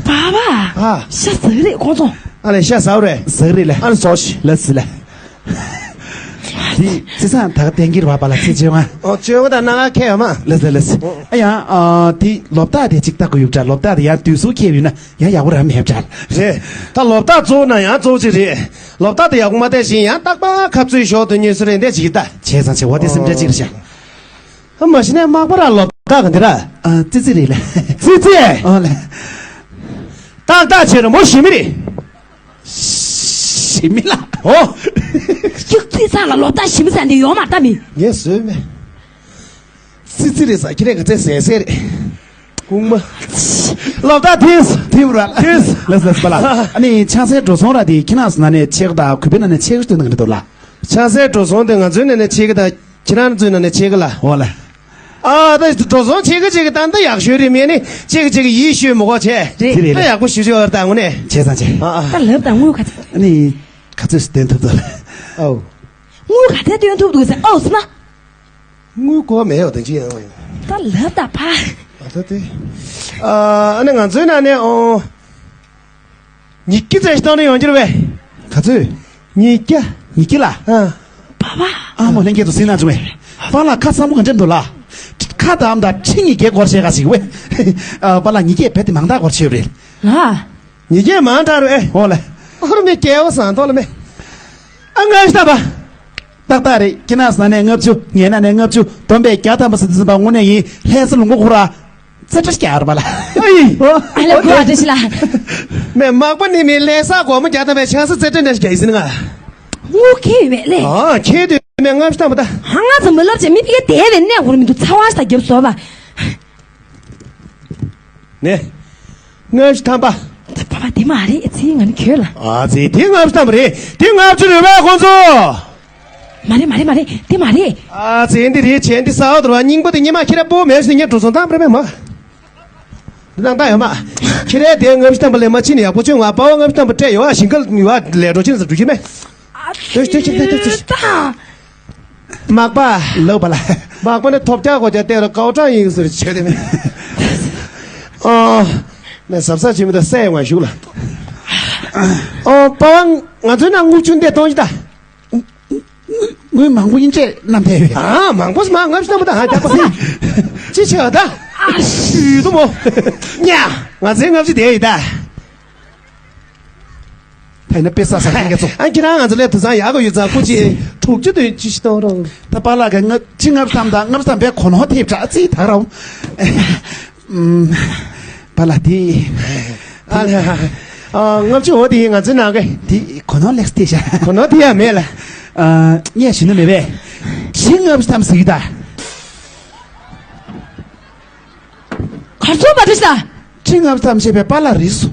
པ་བ། ཨ། ཤ་ཟ་གི་རེད་ཁོང་ཚོ། ཨ་ལས་ཤ་ཟ་བ་རེད། ཟ་གི་རེད་ལ། ཨ་ལས་ཟོ་ཤི། ལ་སི་ལ། དེ་ཚེས་བཟང་ད་ག་གཏན་འཁེལ་བ་པ་ལ་ཚེས་བཅོ་ལྔ། ཨོ་བཅོ་ལྔ་དང་གནའ་མཁར་ཁེལ་ཡོད་མ། ལ་སི་ལ་སི། ཨ་ཡང་ཨ་དེ་ལོ་རྟགས་དེ་གཅིག་ལྟ་དགོས་ཡོད་འདྲ། ལོ་རྟགས་དེ་ཡང་དུས་སུ་ཁེལ་ཡོད་ན་ཡང་ཡག་པོ་རང་མེད་འདྲ། རེད། ད་ལོ་རྟགས་གཙོ་བོ་ན་ཡང་གཙོ་བོ་གཅིག་རེད། ལོ་རྟགས་དེ་ཡག་པོ་མ་བལྟས་ཤིང་ཡང་རྟག་པར་ཁ་རྩོད་ཞོག་ཏུ་ཉོས་སུ་རེད་འདས་ཅིག་ད། བྱས་ཙང་བྱས་འོ་དེ་སེམས་ཁྲལ་གཅིག་རེད་ཤག་ཨ་མ་གཞི་ནས་མག་པ་ར་ལོ་རྟགས་ག་འདི་ར། ཨ་ཙི་ཙི་རེད་ལ། ཙི་ཙི། ཨོ་ལ། ཏག་ཏག་བྱས་ན་མོ་ཞི་མི་རེད། ཞི་མི་ལ། ཨོ། ཅིག་ཙི་ཙང་ལ་ལོ་རྟགས་ཞི་མི་ཟ་འདི་ཡོད་མ་རེད་ད་མི། ངས་བཟོས་མེད། ཙི་ཙི་རེད་ཟ་ཁྱི་རེད་ག་ཚད་ཟས་ཟས་རེད། ཁུང་མ། ལོ་རྟགས་དེས། དེ་བུ་ར། དེས། ལས་ལས་པ་ལ། ཨ་ནི་ཆང་སའི་འགྲོ་སོང་ར་དེ་ཁྱི་ནག་སུ་ན་ནས་ཆེ་ག་དང་གུས་པའི་ན་ནས་ཆེ་ག་སྟོན་ན་ག་འདྲ་འདུག་ལ། ཆང་སའི་འགྲོ་སོང་དེ་ང་ཚོའི་ན་ནས་ཆེ་ག་དང་། ཁྱེད་རང་ཚོའི་ནང་ནས་ཆེ་གི་ལ། འོ་ལ། ཨ་ད་འགྲོ་སོང་ཆེ་གི་ཆེ་གི་ད་འདི་ཡག་ཤོས་རེད་མེད་ནི་ཆེ་གི་ཆེ་གི་ཡིད་ཤོས་མི་གོ་ཆེ། རེད་རེད་ད་རེད། ཡག་པོ་ཞུ་ཆོག་ད་དངོས་གནས། བྱས་ཙང་བྱས། ཨ་ཨ། ད་ལབ་དང་དངུལ་ག་ཚོད། ཨ་ནི། ག་ཚོད་སྟོན་ཐུབ་ཐུབ། ཨའོ། དངུལ་ག་ཚོད་སྟོན་ཐུབ་འདུག་ཟེར་ཨའོ་ཟེར་ན། དངུལ་གོ་མེད་ཡོད་དང་ཅི་ཡང་། ད་ལབ་དང་ཕ། ཨ་ད་དེ། ཨ་ཨ་ནི་ང་ཚོའི་ནང་ནས་ཨོ། ཉིས་བརྒྱ་ཙམ་ཞིག་བཏང་ནས་ཡོང་རྒྱུ་རེད་པས། ག་ཚོད། ཉིས་བརྒྱ། ཉིས་བརྒྱ་ལ། ཨ། པ་པ། ཨ་མོ་ལྷན་རྒྱས་ཚོ་སེམས་ནང་བྱུང་བས། པ་ལ་ཁ་གསང་པོ་ག་འདྲ་འདུག་ལ། ཁ་དམ་དང་ཁྲི་ཉིས་བརྒྱའི་སྐོར་བཤད་ག་ཞིག་བས། ཨ་པ་ལ་ཉིས་བརྒྱས་བེད་དེ་མང་དག་སྐོར་ཆོད་རེད། ལ། ཉིས་བརྒྱ་མང་དྲགས་རེད། འོ་ལེ། ཨོ་ར་མེ་སྐལ་བ་བཟང་ཐོག་ལ་མེ། ཨ་ལྔ་བཅུ་ཐམ་པ། ཏག་ཏག་རེད། ཁྱེད་རང་ཟ་ནས་ལྔ་བཅུ། ཉལ་ན་ནས་ལྔ་བཅུ། བསྡོམས་པས་བརྒྱ་ཐམ་པ་ཟེར་དུས་ཙམ་པ་དངོས་གནས་ཡིན། ལྷ་ས་ལུང་པ་ཁོ་ར། ཙེ་ཏྲ་རྒྱག་ར་པ་ལ། ཨ་ཡི། ཨོ། ཨ་ལེ་གོ་ཨ་འདྲ་ཞིག་ལ། མེ་མག་པ་ནི་མི་ལྷ་ས་སྒོར་མོ་བརྒྱ་ཐམ་པའི་ཆང་ས་ཙེ་ཏྲ་འདྲ་ཞིག་རྒྱག་ཡིན་ཟིན་ང་། ངུ་ཁེ་བས་ལེ། ཨ་ཁེ་དུས་མེ་ལྔ་བཅུ་ཐམ་པ་ད། ཧ་ང་ཚོ་མི་ལབ་ཅེ་མི་ཕི་གེ་དེ་བས་གནས་ཧོར་མི་འདུག་ཚ་བ་ཞིག་ད་རྒྱབ་བཟོ་བ། ནས། ལྔ་བཅུ་ཐམ་པ། ད་པ་པ་དེ་མ་རེད་ཚེ་ང་ནི་ཁྱོད་ལ། ཨ་ཙི་དེ་ལྔ་བཅུ་ཐམ་པ་རེད། དེ་ལྔ་བཅུ་རེད་པས་ཁོང་ཚོ། མ་རེད་མ་རེད་མ་རེད་དེ་མ་རེད། ཨ་ཙི་འདི་རེད་བྱས་འདི་ས་འོག་ཏུ་ར་རྙིང་པ་དེ་ཉི་མ་ཁྱེད་ར་པོ་མེད་ཞུ་ནི་ཉེ་འགྲོ་སོང་ཐམ་པ་རེད་མེད་མ། འདི་ནང་ད་ཡོད་མ། ཁྱེད་རས་དེ་ལྔ་བཅུ་ཐམ་པ་ལས་མ་ཕྱིན་ནས་ཡག་པོ་བྱུང་ང་། པ་བ་ལྔ་བཅུ་ཐམ་པ་སྤྲད་ཡོད་ཨ། ཞིང་ཁ་ཡོད་ཨ་ལས་འགྲོ་ཕྱིན་ས་འགྲོ་གི་མེད། སྟོད་སྟོད་ཅིག་སྟོད་སྟོད་ཅིག་མག་པ། ལོ་པ་ལ། མག་པ་ནི་ཐོབ་རྒྱག་གོ་རྒྱག་བལྟས་ར་ཀའོ་ཀྲང་ཡིན་ཟེར་བྱས་ཏེ་མེད། ཨོ། ནས་ཟབ་ཟབ་བྱེད་མི་འདུག་སའི་ངང་ཞུགས་ལ། ཨོ་པ་ང་ཚོའི་ནང་དངུལ་ཆུ་འདེད་གཏོང་གི་ད། དངུལ་མང་པོ་ཡིན་ཅེས་རྣམ་ཐལ་བས། ཨ་མང་པོ་མ་ང་ཚོ་ལྟ་བུ་ད་ཧ་རྒྱག་པ་སི། ཅི་བྱེད་ཨ་ད། ཨ་ཤི་དུ་མོ། ཉ། ང་ཚོའི་ལྔ་བཅུ་དེ་ཡིན་ད། ཕ་ཡིན་ན་དཔེ་ས་ས་ཁང་ག་ཚོ། ཨ་ཁྱེད་རང་ང་ཚོ་ལས་དུ་ཚང་ཡག་གི་ཡོད་ཙང་སྐུ་མཁྱེན་དྲུག་ཅུ་དོན་ཅི་ཞིག་གཏོང་རོགས། ད་པཱ་ལགས་ཀྱི་ལྔ་ཁྲི་ལྔ་བཅུ་ཐམ་དང་ལྔ་བཅུ་ཐམ་པའི་གོ་ནོར་ཐེབས་དྲག་རྩིས་དག་རོགས། ཨམ། པཱ་ལགས་དེ། ཨ་ལ། ཨ་ལྔ་བཅུ་འོ་དེ་ང་ཚོའི་ནང་གི། དེ་གོ་ནོར་ལེགས་ཐེབས་ཤག་གོ་ནོར་དེ་ཡང་མེད་ལ། ཨ་ངས་ཞུ་ནི་མེད་པས། ཁྲི་ལྔ་བཅུ་ཐམ་ཟིག་ད། གར་སོང་བ་དེ་ཤ། ཁྲི་ལྔ་བཅུ་ཐམ་བྱས་པའི་པཱ་ལགས་རེད་སོ།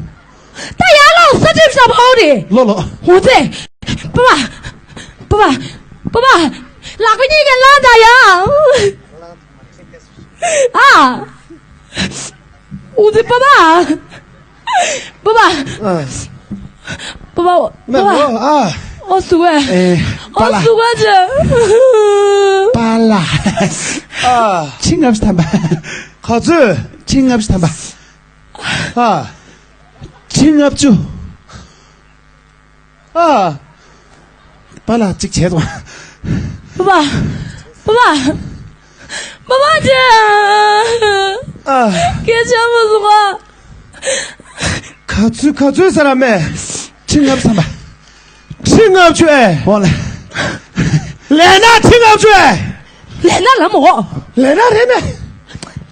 ད་ཡར་ལོག་ས་ཁྲིམས་ཤ་བའོ་རེད། ལོ་ལོ། འོ་ཙེ། པ་པ། པ་པ་པ་པ། ལག་པ་གཉིས་ཀ་བླངས་དང་ཡ། ཨ། འོ་ཙེ་པ་པ། པ་པ། ཨ། པ་པ། པ་པ། ཨ། ཨོ་སུ་ཝེ། ཨེ། པཱ་ཨོ་ལགས། སུ་ཝེ་ཅེ། པཱ་ལགས། ཨ། ཁྲི་ལྔ་བཅུ་ཐམ་པ། ག་ཚོད། ཁྲི་ལྔ་བཅུ་ཐམ་པ། ཨ། ཁྲི་ལྔ་བཅུ། ཨ། པཱ་ལགས་གཅིག་བྱས་སོང་། པ་པ། པ་པ། པ་པ་ཅེ། ཨ། སྐད་ཆ་མ་གསུང་ཨ། ག་ཚོད་ག་ཚོད་ཟེར་ར་མེད། ཁྲི་ལྔ་བཅུ་ཐམ་པ། ཁྲི་ལྔ་བཅུ་ཨེ། འོ་ལེ། ལས་ན་ཁྲི་ལྔ་བཅུ་ཨེ། ལས་ན་ལ་མོ། ལས་ན་རེད་མེད།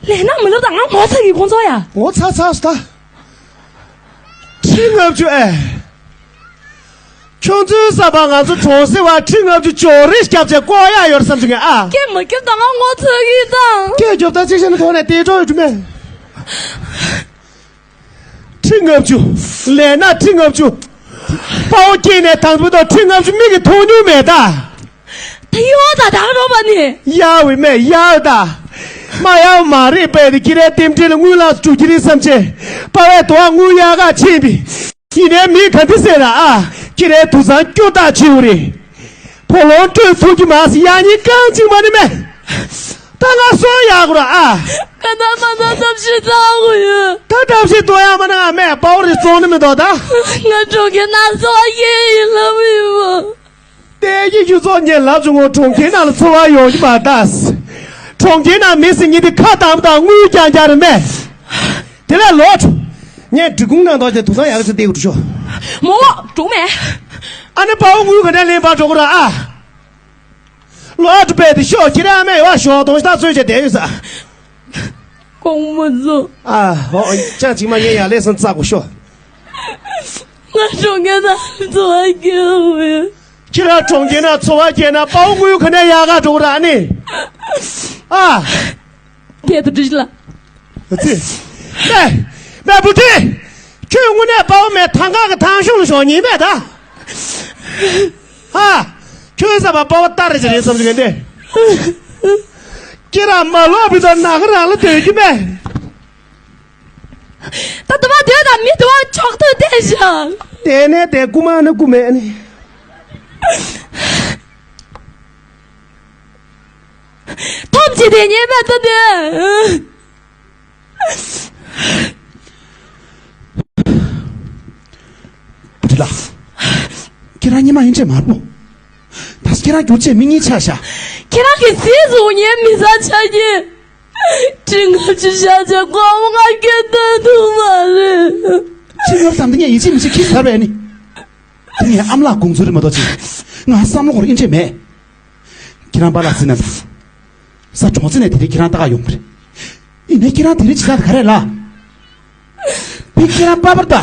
ལས་ན་མི་ལབ་ད་ང་ངོ་ཚ་གི་ཁོང་ཚོ་ཡ། ངོ་ཚ་ཚ་སོ་ད། ཁྲི་ལྔ་བཅུ་ཨེ། ཁྱོད་ཚོའི་ས་པ་ང་ཚོ་གྲོང་གསེབ་བ་ཁྲི་ལྔ་བཅུ་ཅོག་རེ་སྐྱབས་ཆ་བསྐོ་ཡ་ཡོད་བསམ་གྱི་ཨ། སྐད་མ་སྐྱབས་དང་ང་ངོ་ཚ་གི་དང་། སྐད་རྒྱོབ་ད་ཅིག་བྱས་ན་ཐོག་ནས་དེ་འགྲོ་ཡོད་དུ་མེད། ཁྲི་ལྔ་བཅུ། ལས་ན་ཁྲི་ལྔ་བཅུ། དཔའ་བོ་སྐྱེས་ནས་དང་པོ་དང་ཁྲི་ལྔ་བཅུ་མིག་གིས་མཐོང་མྱོང་མེད་ད། ད་ཡོད་ད་ད་རོ་པ་ནི། ཡ་བའི་མེད་ཡ་ད། མ་ཡ་མ་རེད་པས་དེ་ཁྱི་རའི་རྟེན་འབྲེལ་ལ་དངུལ་ལག་སུ་འགྲོ་གི་རེད་བསམ་ཆེ། དཔའ་བའི་དོ་བ་དངུལ་ཡག་ག་ཕྱིན་པས། ཡིན་ནའི་མི་ག་འདི་ཟེར་ལ་ཨ། ཁྱེད་རའི་དུ་ཚང་སྐྱོ་ཐག་ཆེའུ་རེད། ཕོ་ལོང་སྤྲོད་ཐུབ་ཀྱི་མ་སི་ཡ་གཉིས་རྐང་གཅིག་མ་ནི་མེད། ད་ང་སོང་ཡག་གོ་ར་ཨ། ཀ་ད་མ་ད་ཐབས་ཤེས་ཚ་གོ་ཡོད། ད་ཐབས་ཤེས་ཏོ་ཡ་མ་ན་ང་མེད་པའོ་རེ་བཙོང་ནི་མི་འདུག་ད། ང་གྲོང་ཁྱེར་ན་སོང་ཡེ་ཡིན་ལབ་ཡིན་མོ། ལྟས་ཀྱི་ཡུ་ཚོགས་ཉེ་ལབ་བྱུང་ངོ་གྲོང་ཁྱེར་ནང་ལ་འཚོ་བ་ཡོང་གི་མ་ད། གྲོང་ཁྱེར་ནང་མི་སི་ཉི་དེ་ཁ་དམ་དང་དངུལ་རྐྱང་རྐྱང་རེད་མེད། དེ་ལས་ལོག་འགྲོ། ངས་འབྲི་གུང་ནང་དོག་ཅེ་དུག་སང་ཡག་ཅིག་སྟེར་དགོས་འགྲོ་ཤོག་མོ་འགྲོ་མེད། ཨ་ནི་དཔའ་བོ་དངུལ་ག་འདྲ་ལེན་པར་འགྲོ་གི་ར་ཨ། ལོག་འགྲོ་པས་དེ་ཤོག་ཁྱེད་རང་མེད་ཡོད་ཤོག་དོང་ཤ་ཚོས་བྱས་བསྡད་ཡོད་ས། ཁོང་མོ་ཚོ། ཨ་ཧོ་ཅང་ཅིག་མ་ངས་ཡག་ལས་སང་བཙག་དགོས་ཤོག་ང་གྲོང་ཁྱེར་ན་འཚོ་བ་སྐྱེལ་བའི། ཁྱེད་རང་གྲོང་ཁྱེར་ན་འཚོ་བ་སྐྱེལ་ན་དཔའ་བོ་དངུལ་ག་ནས་ཡག་ག་འགྲོ་གི་ར་ཨ་ནི། ཨ། དེ་ལྟ་འདྲི་ལ། ཙི། ཨེ། མེ་བུ་ཏི། ཁྱོད་དངོས་གནས་དཔའ་བོ་མེད་ཐང་ག་གི་ཐང་གཤོང་ལ་ཞོག་ཉིན་མེད་ད། ཨ། ཁྱོད་ས་པ་དཔའ་བོ་ལྟ་རེ་ཅི་རེད་བསམ་གྱི་འདི། ཁྱེད་རང་མ་ལོག་བི་དོ་ནག་རང་ལ་སྡོད་རྒྱུ་མེད། ད་དུ་བ་སྡོད་དང་མི་དུ་བ་ཆོག་ཏུ་བསྡད་བཞག་དེ་ནས་དེ་རྐུ་མ་ནི་རྐུ་མེད་ནི། ཐོབ་ཅི་དེ་ཉེས་པ་ད་དེ། བུ་ཁྲིད་ལགས། ཁྱེད་རང་ཉི་མ་ཡིན་ཆེ་མ་རེད་པོ། ད་ཁྱེད་རང་རྒྱུ་ཆེ་མི་གཉིས་ཆ་ཤ། ཁྱེད་རང་གི་སྲིད་གཟུགས་ཉེས་མི་ཟ་ཆ་གི། ཁྲི་ལྔ་བཅུ་ཤ་ཆ་ཀོ་མོ་ང་སྐད་བཏང་ཐུབ་མ་རེད། ཁྱི་ཉོར་དམ་དེ་ངས་ཡིན་གཅིག་མིན་གཅིག་ཁྱི་ཟར་བས་ནི། དེ་ངའི་ཨམ་ལགས་དགོངས་ཚུལ་རེད་མ་གཏོགས་ཅི། ང་བསམ་བློ་འཁོར་ཨིན་ཆེ་མེད། ཁྱེད་རང་པཱ་ལགས་ཟིན་ན་ད། ས་གྲོང་ཚོ་ནས་དེ་རིང་ཁྱེད་རང་ལྟ་ག་ཡོང་གི་རེད། ཡིན་ནའི་ཁྱེད་རང་དེ་རིང་བྱེད་སྟངས་དེ་ག་རེ་ལ། ཕིག་ཁྱེད་རང་པ་པར་ད།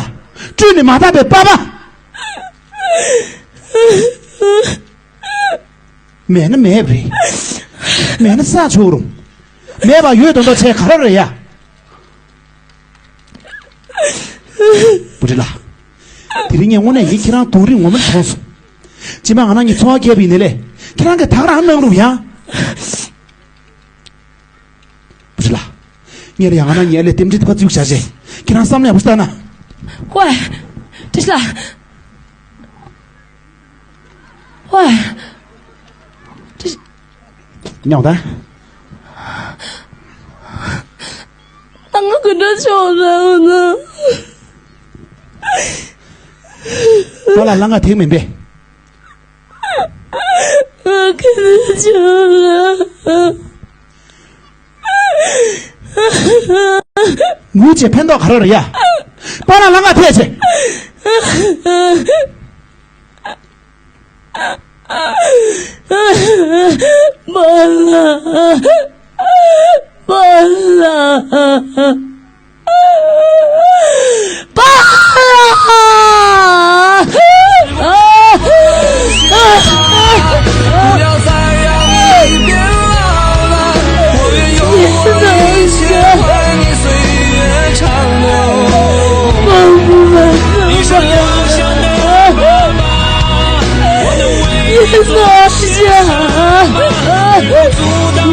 བཀྲུས་ནས་མ་དག་པའི་པ་པ། མེད་ན་མེད་པ་རེད། མེད་ན་ས་ཆུ་རུང་། མེད་པ་ཡོད་དོན་དག་བྱས་ག་རེ་རེད་ཡ། བུ་ཁྲིད་ལགས། དེ་རིང་ངས་དངོས་གནས་ཡིན་ཁྱེད་རང་དུང་རིང་ངོ་མ་མཐོང་སོང་། ཅི་མ་ང་རང་གཉིས་འཚོ་བ་སྐྱེལ་བ་ཡིན་ནའི་ལས་ཁྱེད་རང་གིས་ད་ག་རང་གནང་རུང་ཡང་། བུ་ཁྲིད་ལགས། ངས་ལ་ཡང་ང་རང་ཉལ་ལས་རྟེན་འབྲེལ་དེ་ཕར་བཙུགས་བྱ་ཞེས་ཁྱེད་རང་བསམ་བློ་ཡག་པོ་བཏང་ན། ཝེ། བཀྲ་ཤིས་ལགས། ཝེ། བཀྲ་ཤིས། ཉོག་ད། ད་ང་ག་འདྲ་ཆོག་རེད་ན། པཱ་ལགས་ལ་ང་ཐེག་མིན་པས། ང་ག་འདྲ་ཆོག་རེད། ངུས་བྱས་ཕན་ཐོགས་ག་རེ་རེད་ཡ། པཱ་ལགས་ལ་ང་ཐེག་བྱས། པཱ་ལགས། པཱ་ལགས། པཱ་ལགས།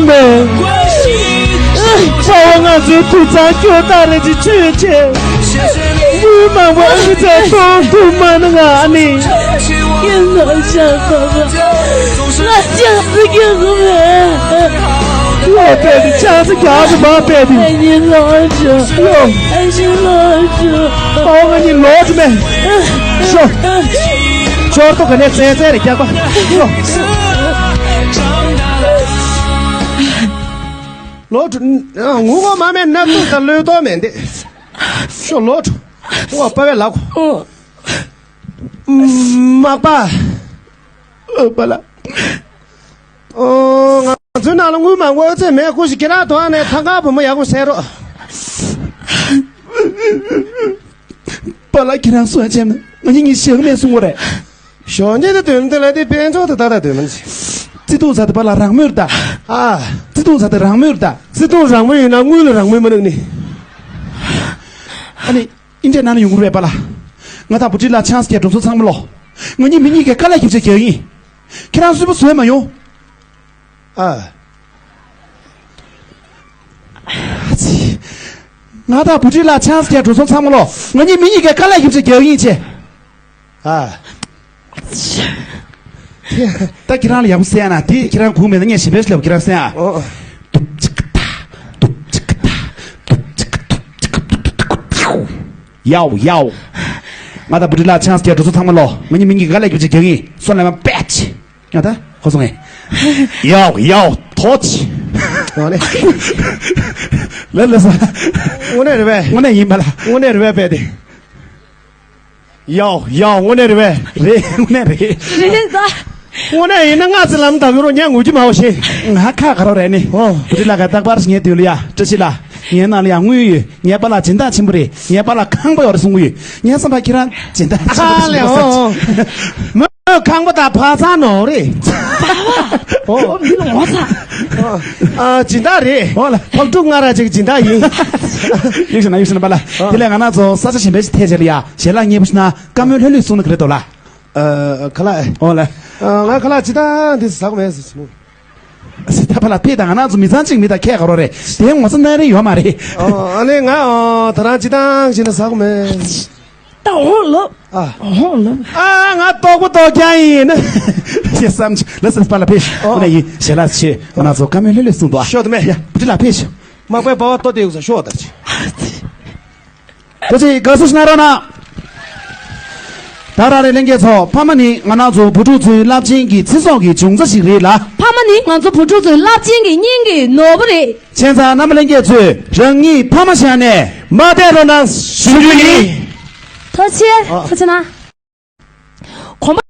མེད། ཚ་བ་ང་ཚོའི་དུད་ཚང་སྐྱོ་སྟག་རེད་ཅེས་ཆོས་བྱས། དངུལ་མང་པོ་ཨ་ཁུ་ཚ་གཏོང་ཐུབ་མ་ན་ང་ཨ་ནི། ཁྱེད་ལ་ཤ་ཚ་བ། ང་ཅག་སུ་སྐྱོ་གི་མེད། ལོ་པད་དེ་ཆང་ས་རྒྱག་ཏུ་མ་པད་དེ། ཨ་ནི་ལོ་ཅོ། ཡོ། ཨ་ནི་ལོ་ཅོ། ཨོ་ང་ནི་ལོ་ཅོ་མེད། ཤོ། ཅོར་ཏོ་ག་ནས་ཙན་ཙན་རེ་རྒྱག་པ། ཤོ། ལོ་ཅོ། ངུ་གོ་མ་མེད་ན་ཏུ་ད་ལོས་ཏོ་མེད་འདི། ཤོ་ལོ་ཅོ། ཨོ་པ་བས་ལག་གོ། མག་པ། ཨོ་པ་ལ། ཨོ། ང་ཚོའི་ནང་ལ་དངུལ་མང་པོ་ཨོ་ཙེ་མེད་ཁུ་ཞིག་ཁྱེད་རང་དོ་ནས་ཐང་ག་བུ་མོ་ཡག་པོ་ཟེར་རོ། པཱ་ལགས་ཁྱེད་རང་གསུང་བྱས་ན་ང་གཉིས་གཉིས་ཞག་མེད་གསུང་གོ་རེད། ཞོགས་ཉིན་དུ་དོན་དུ་ལ་དེ་དཔལ་འབྱོར་དུ་ད་ལྟ་དོན་མིན་ཞིག་བརྩེ་དུང་ཟ་དེ་པཱ་ལགས་རང་མོས་རེད་ད། ཨ། བརྩེ་དུང་ཟ་དེ་རང་མོས་རེད་ད། བརྩེ་དུང་རང་མོས་ཡིན་ན་དངུལ་ལ་རང་མོས་མ་གནང་ནི། ཨ་ནི། ཨིན་ཇི་ནང་ལ་ཡོང་གི་རེད་པཱ་ལགས། ང་དང་བུ་ཁྲིད་ལགས་ཆང་ས་རྒྱག་གྲོང་ཚོ་ཚང་མ་ལོ། ང་གཉིས་མི་གཉིས་ཀས་དཀའ་ལས་རྒྱབ་བྱས་རྒྱག་ཡིན། ཁྱེད་རང་གསོན་པོ་བཟོས་མ་ཡོང་། ཨ། ཨ་ཙི། ང་དང་བུ་ཁྲིད་ལགས་ཆང་ས་རྒྱག་གྲོང་ཚོ་ཚང་མ་ལོ། ང་གཉིས་མི་གཉིས་ཀས་དཀའ་ལས་རྒྱབ་བྱས་རྒྱག་ཡིན་ཅེས། ཨ། ད་ཁྱེད་རང་ལ་ཡག་པོ་གསན་ན་དེ་ཁྱེད་རང་གུང་མེད་ན་ངས་གཞན་པའི་ལབ་ཁྱེད་རང་གསན་ཨ། ཨོ། ཏུབ་ཅིག་ཏ། ཏུབ་ཅིག་ཏ། ཏུབ་ཅིག་ཏུབ་ཅིག་ཏུབ་ཅིག་ཏུབ་ཅིག་ཡའོ་ཡའོ། ང་དང་བུ་ཁྲིད་ལགས་ཆང་ས་རྒྱག་གྲོང་ཚོ་ཚང་མ་ལོ། ང་གཉིས་མི་གཉིས་ཀས་དཀའ་ལས་རྒྱབ་བྱས་རྒྱག་ཡིན། སོ་ལ་མ་པད་ཅི། ང་ད་ཁོ་སོང་ངས། ཡའོ་ཡའོ་ཐོ་ཅི། ཨོ་ནེ། ལ་ལ་ས། དངོས་གནས་རེད་པས། དངོས་གནས་ཡིན་པ་ལ། དངོས་གནས་རེད་པས་པད་དེ། ཡའོ་ཡའོ་དངོས་གནས་རེད་པས། རེད་དངོས་གནས་རེད། རེད་ད། དངོས་གནས་ཡིན་ན་ང་ཚོ་ལམ་བདག་རོ་ཉན་ངུ་གི་མ་བ་ཤེས། ང་ཁ་ག་རོ་རེད་ནི། ཨོ། བུ་ཁྲིད་ལགས་ཀ་རྟག་པར་ངའི་དུས་ལ་ཡ་བཀྲ་ཤིས་ལགས་ངའི་ནང་ལ་ཡ་དངུལ་ཡོད། ངའི་པཱ་ལགས་སྦྱིན་བདག་ཆེན་པོ་རེད། ངའི་པཱ་ལགས་ཁང་པ་ཡོད་རེད་གསུང་གི་ཡོད། ངའི་བསམ་པ་ཁྱེད་རང་སྦྱིན་བདག་ཆེན་པོ་རེད་ཨ་ལེ་ཟེར་བ་ཨོ། མོ་ཁང་པ་དང་བག་ཚང་ནོར་རེད། ཨོ། མི་ལ་ངོ་ཚ། ཨ་སྦྱིན་བདག་རེད། ཨོ་ལ། ཕག་ཕྲུག་ང་ར་ཅིག་སྦྱིན་བདག་ཡིན། ཡིག་ཤི་ན་ཡིག་ཤི་ན་པཱ་ལགས། དེ་ལས་ང་རང་ཚོ་ས་ཆ་གཞན་པའི་ཞིག་ཐད་བྱས་ལ་ཡ་ཞལ་ལག་མཉེས་པོ་ཞིག་ན། བཀའ་མོལ་ལྷོད་ལྷོད་གསུང་ན་ག་རེ་འདུག་ལ། ཨ། ཁ་ལག་ཨེ། ཨོ་ལ། ཨ། ང་ཁ་ལག་ཅི་དང་འདི་ཟ་གོ་མེད་ཟེར་ནོ། ཟེར་ད་པཱ་ལགས་ཕེ་དང་ང་རང་ཚོ་མི་ཚང་གཅིག་མི་དང་ཁྱད་ག་རོ་རེད། དེ་ངོ་ཚ་ན་རེ་ཡོད་མ་རེད། ཨོ། ཨ་ནི་ང་ཨོ་ད་རང་ཅི་དང་ཞིག་ན་ཟ་གོ་མེད། ད་འོང་ལོ། ཨ། འོང་ལོ། ཨ་ང་ལྟོགས་པོ་ལྟོགས་རྐྱང་ཡིན། ཞེས་བསམ་ཅི་ལ་ཟེར་པཱ་ལགས་ཕེ། ཨོ། ཨོ་ན་ཡིན་ཞལ་ལག་ཆེ་ང་རང་ཚོ་བཀའ་མོལ་ལྷོད་ལྷོད་གསུང་དོ། ཤོག་དུ་མེད། ཡ་བུ་ཁྲིད་ལགས་ཕེ། མག་པའི་པ་བ་ལྟོ་དེ་ཡོད་ས་ཤོག་ད་ཅི། ད་ཅི་དགའ་བསུ་ཞུ་ན་རོགས་གནང་། ད་རང་རེ་ལྷན་རྒྱས་ཚོ་ཕ་མ་ནི་ང་རང་ཚོ་བུ་ཕྲུག་ཚོའི་རླབས་ཆེན་གྱི་ཚེ་སྲོག་གི་འབྱུང་རྩ་ཞིག་རེད་ལ། ཕ་མ་ནི་ང་ཚོ་བུ་ཕྲུག་ཚོའི་རླབས་ཆེན་གྱི་སྙིང་གི་ནོར་བུ་རེད། བྱས་ཙང་རྣམ་པ་ལྷན་རྒྱས་ཚོས་རང་ཉིད་ཕ་མ་བཞག་ནས་མ་བསྡད་རོགས་གནང་ཞུ་རྒྱུ་ཡིན། ཐུགས་རྗེ་ཆེ། ཨ། ཐུགས་རྗེ་གནང་། གོམ་པ་